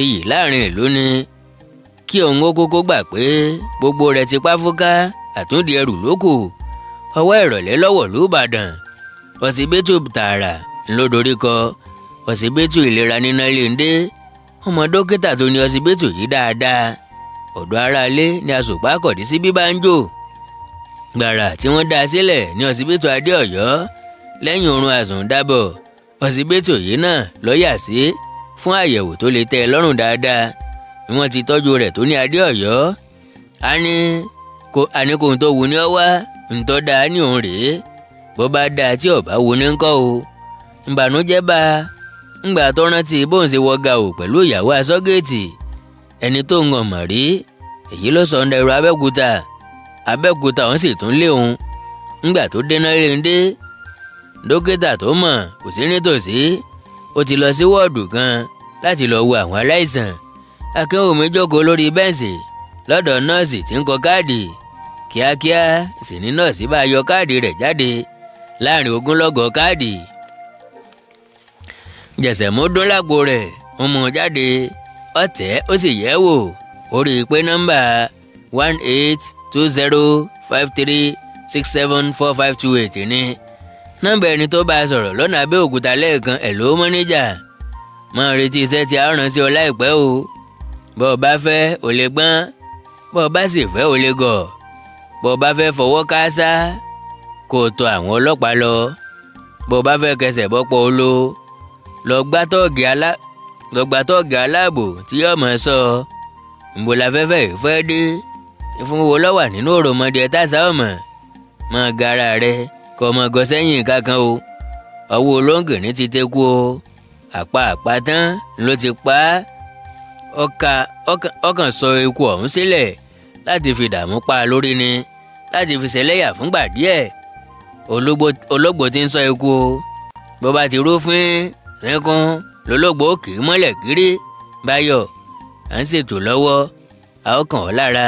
iyì láàrin ìlú ni. Kí òun ó kókó gbà pé gbogbo rẹ̀ ti páfúká, àtúndì ẹrù ló kù. Ọwọ́ ìrọ̀lẹ́ lọ́wọ́ lùbàdàn. Ọsibítù tààrà ló dorí kọ. Ọsibítù ìlera níná léńdé. Ọmọ dókítà tó ní ọsibítù yìí dáadáa. Ọ̀dọ̀ aráalé ni àsùpá kọ̀dí sí bí bá ń jò. Gbàrà tí wọ́n dá a sílẹ̀ ní ọsibítù Adéọ̀yọ́ lẹ́yìn oorun àsùndábọ̀. Ọsibítù yìí náà ló yà sí fún àyẹ̀wò tó lè tẹ́ ẹ lọ́rùn dáadáa. Bí wọ́n ti tọ́jú rẹ̀ tó ní Adéọ̀yọ́, a ní kóhun tó wu ní ọ wá, ntọ́ dáa ní òun rèé. Bó bá dáa tí ò bá wu ní ńkọ́ o. Ìbànújẹ́ bá ńgbà tó rántí bóun ṣe wọ gàù pẹ̀lú ìyàwó aṣọ́gẹ́ẹ̀tì ẹni tó ń ọmọ rí. Èyí ló sọ ń dẹrù Abẹ́òkúta. Abẹ́òkúta òun sì tún lé òun. Ńgbà tó déná léńdé, dókítà tó mọ̀ kò sí nítòsí. Ó ti lọ sí wọ́ọ̀dù kan láti lọ wo àwọn aláìsàn. Akínwùmí jókòó lórí bẹ́ǹsì lọ́dọ̀ nọ́ọ̀sì tí ń kọ káàdì. Kíákíá sì ní nọ́ọ̀sì bá yọ káàdì rẹ̀ jáde láàrin ogunlọ́gọ̀ káàdì. Jẹ̀sẹ̀mú dún lágbo rẹ̀, ó mú jáde, ọ̀tẹ̀ ó sì yẹ̀ wò. Ó rí i pé nọ́mbà 182053674528 ni nọ́mbà ẹni tó bá a sọ̀rọ̀ lọ́nà Abẹ́òkúta lẹ́ẹ̀kan. Ẹ̀ló mọ́níjà, máa retí iṣẹ́ tí a rán sí ọ láìpẹ́ o. Bọ́ ọ bá fẹ́ ò lè gbọ́n, bọ́ ọ bá sì fẹ́ ò lè gọ̀. Bọ́ ọ bá fẹ́ fọwọ́ káásá, kó o tọ̀ àwọn ọlọ́pàá lọ. Bọ́ ọ bá fẹ́ kẹsẹ̀ bọ́pọ̀ o lọ lọ gbá tọ́ọ̀gì aláàbò tí yóò mọ̀ sọ. Ǹbò la fẹ́fẹ́ ìfẹ́ dé ìfún wo lọ́wà nínú òròmọdé tàṣà ọmọ. Mọ gara rẹ kọ́ ọmọ gọ sẹ́yìn kankan o. Ọwọ́ olóńgìní ti tẹ́kú o. Àpá àpá tán ló ti pa á. Ọkàn sọ ikú ọ̀hún sílẹ̀ láti fi dààmú pa á lórí ni, láti fi ṣẹlẹ́yà fúngbà díẹ̀. Ológbò ti ń sọ ikú o. Bó bá ti rúfin rẹ́kún lólógbò kì í mọ́lẹ̀ kiri. Báyọ̀ à ń ṣètò lọ́wọ́, a ó kàn ọ́ lára,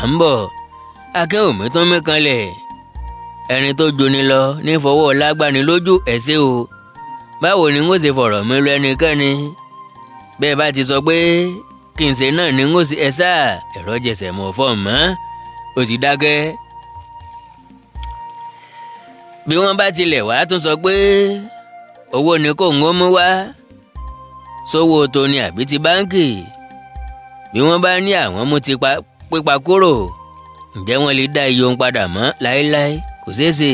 à ń bọ̀. Akínwùmí tún mí kanlẹ̀. Ẹni tó joni lọ ní fọwọ́ lágbani lójú ẹ̀ṣẹ̀ o. Báwo ni n ó ṣe fọ̀rọ̀ mi lọ ẹnikẹ́ni? Bẹ́ẹ̀ bá ti sọ pé kí n ṣe náà ni n ó ṣe ẹ̀ṣà. Ẹ̀rọ jẹsẹ̀ mọ̀ fọ́ mọ́, ó ti dákẹ́. Bí wọ́n bá tilẹ̀ wá tún sọ pé owó ni kò ń mú wá, sówó tóní àbí ti báńkì. Bí wọ́n bá ní àwọn mú ti pípa kúrò, ǹjẹ́ wọ́n lè dá iye òun padà mọ́ láéláé? Kò ṣeé ṣe.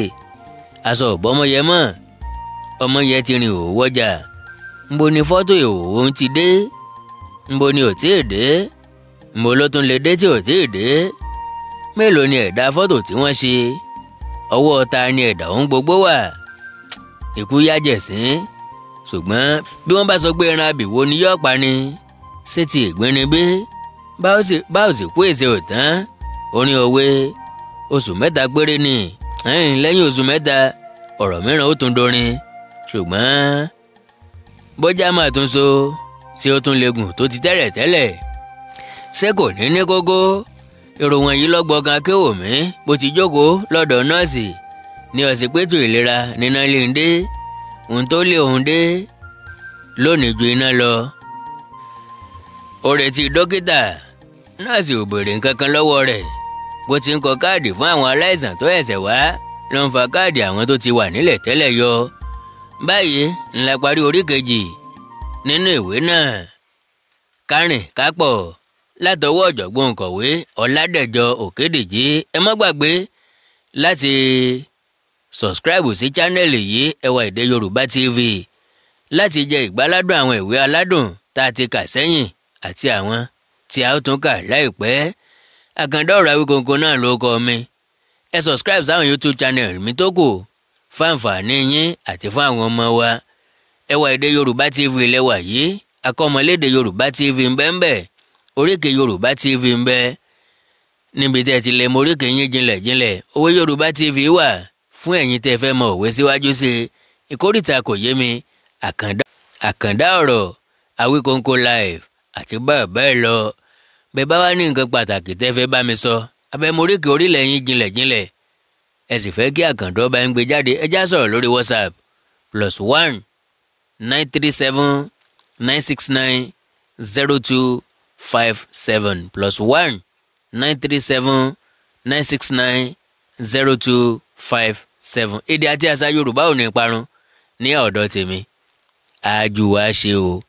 Aṣọ ọ̀bọ́mọyẹ mọ́, ọmọyẹ ti rìn òwò ọjà. Ńbo ni fọ́tò ìhòòhò ń ti dé? Ńbo ni ò tíì dé? Ńbo ló tún lè dé tí ò tíì dé? Mélòó ni ẹ̀dá fọ́tò tí wọ́n ṣe? Ọwọ́ ta ni ẹ̀dá òun gbogbo wà? Ikú yájẹ̀sín. Ṣùgbọ́n bí wọ́n bá sọ pé ẹran abìwo ni yóò pa ni, ṣé ti ìgbín ni bí? Bá ò sì kú èsè ò tán. Orin òwe oṣù mẹ́ta péré ni. Lẹ́yìn oṣù mẹ́ta ọ̀rọ̀ mìíràn ó tún dorin. Ṣùgbọ́n bọ́jà máa tún so, ṣé ó tún legun tó ti tẹ́lẹ̀ tẹ́lẹ̀? Ṣé kò ní ní kókó? Èrò wọ̀nyí lọ́gbọ̀ọ́kan Akéwòmí bó ti jókòó lọ́dọ̀ nọ́ọ̀sì ní ọ̀sìpẹ́tù ìlera níná lè ń dé. Ohun tó lé òun dé lónìí ju iná lọ. Ó retí dókítà. Nọ́ọ̀sì ò béèrè nǹkan kan lọ́wọ́ rẹ̀. Bó ti ń kọ káàdì fún àwọn aláìsàn tó ẹ̀sẹ̀ wá ló ń fa káàdì àwọn tó ti wà nílẹ̀ tẹ́lẹ̀ yọ. Báyìí ńlá parí orí kejì nínú ìwé náà. Kárìn kápọ̀ látọwọ́ ọ̀jọ̀gbọ́n òǹkọ̀wé Ọládẹ̀jọ Òkédìjí. Ẹ má gbàgbé láti subscribe sí channel yìí, Ẹwà Èdè Yorùbá TV, láti jẹ ìgbáládùn àwọn ìwé aládùn tá a ti kà sẹ́yìn àti àwọn tí a ó tún kà láìpẹ́. Àkàndá Ọ̀rọ̀ Awíkonko náà ló kọ mi. Ẹ subscribe sáwọn YouTube channel mi tó kù fún àǹfààní yín àti fún àwọn ọmọ wa. Ẹwà Èdè Yorùbá TV lẹ́wà yìí. Akọ́mọlédè Yorùbá TV ń bẹ ń bẹ, Oríkè Yorùbá TV ń bẹ níbi tẹ́ ẹ ti lè mọ oríkè yín jinlẹ̀ jinlẹ̀. Òwe Yorùbá TV wà fún ẹ̀yin tẹ́ ẹ fẹ́ mọ òwe síwájú sí i. Ìkórìtà kò yé mi, Àkàndá Ọ̀rọ̀, Awíkonko Live àti bẹ́ẹ̀ bẹ́ẹ̀ lọ. Bẹ́ẹ̀ bá wá ní nǹkan pàtàkì tẹ́ fẹ́ bá mi sọ, abẹ́moríkè orílẹ̀ yín jinlẹ̀ jinlẹ̀, ẹ sì fẹ́ kí Àkàndá bá ń gbé jáde, ẹ já sọ̀rọ̀ lórí WhatsApp +1 937 969 0257, +1 937 969 0257. Èdè àti àṣà Yorùbá ò ní parun ní ọ̀dọ̀ tèmi. Àjùwà ṣe o.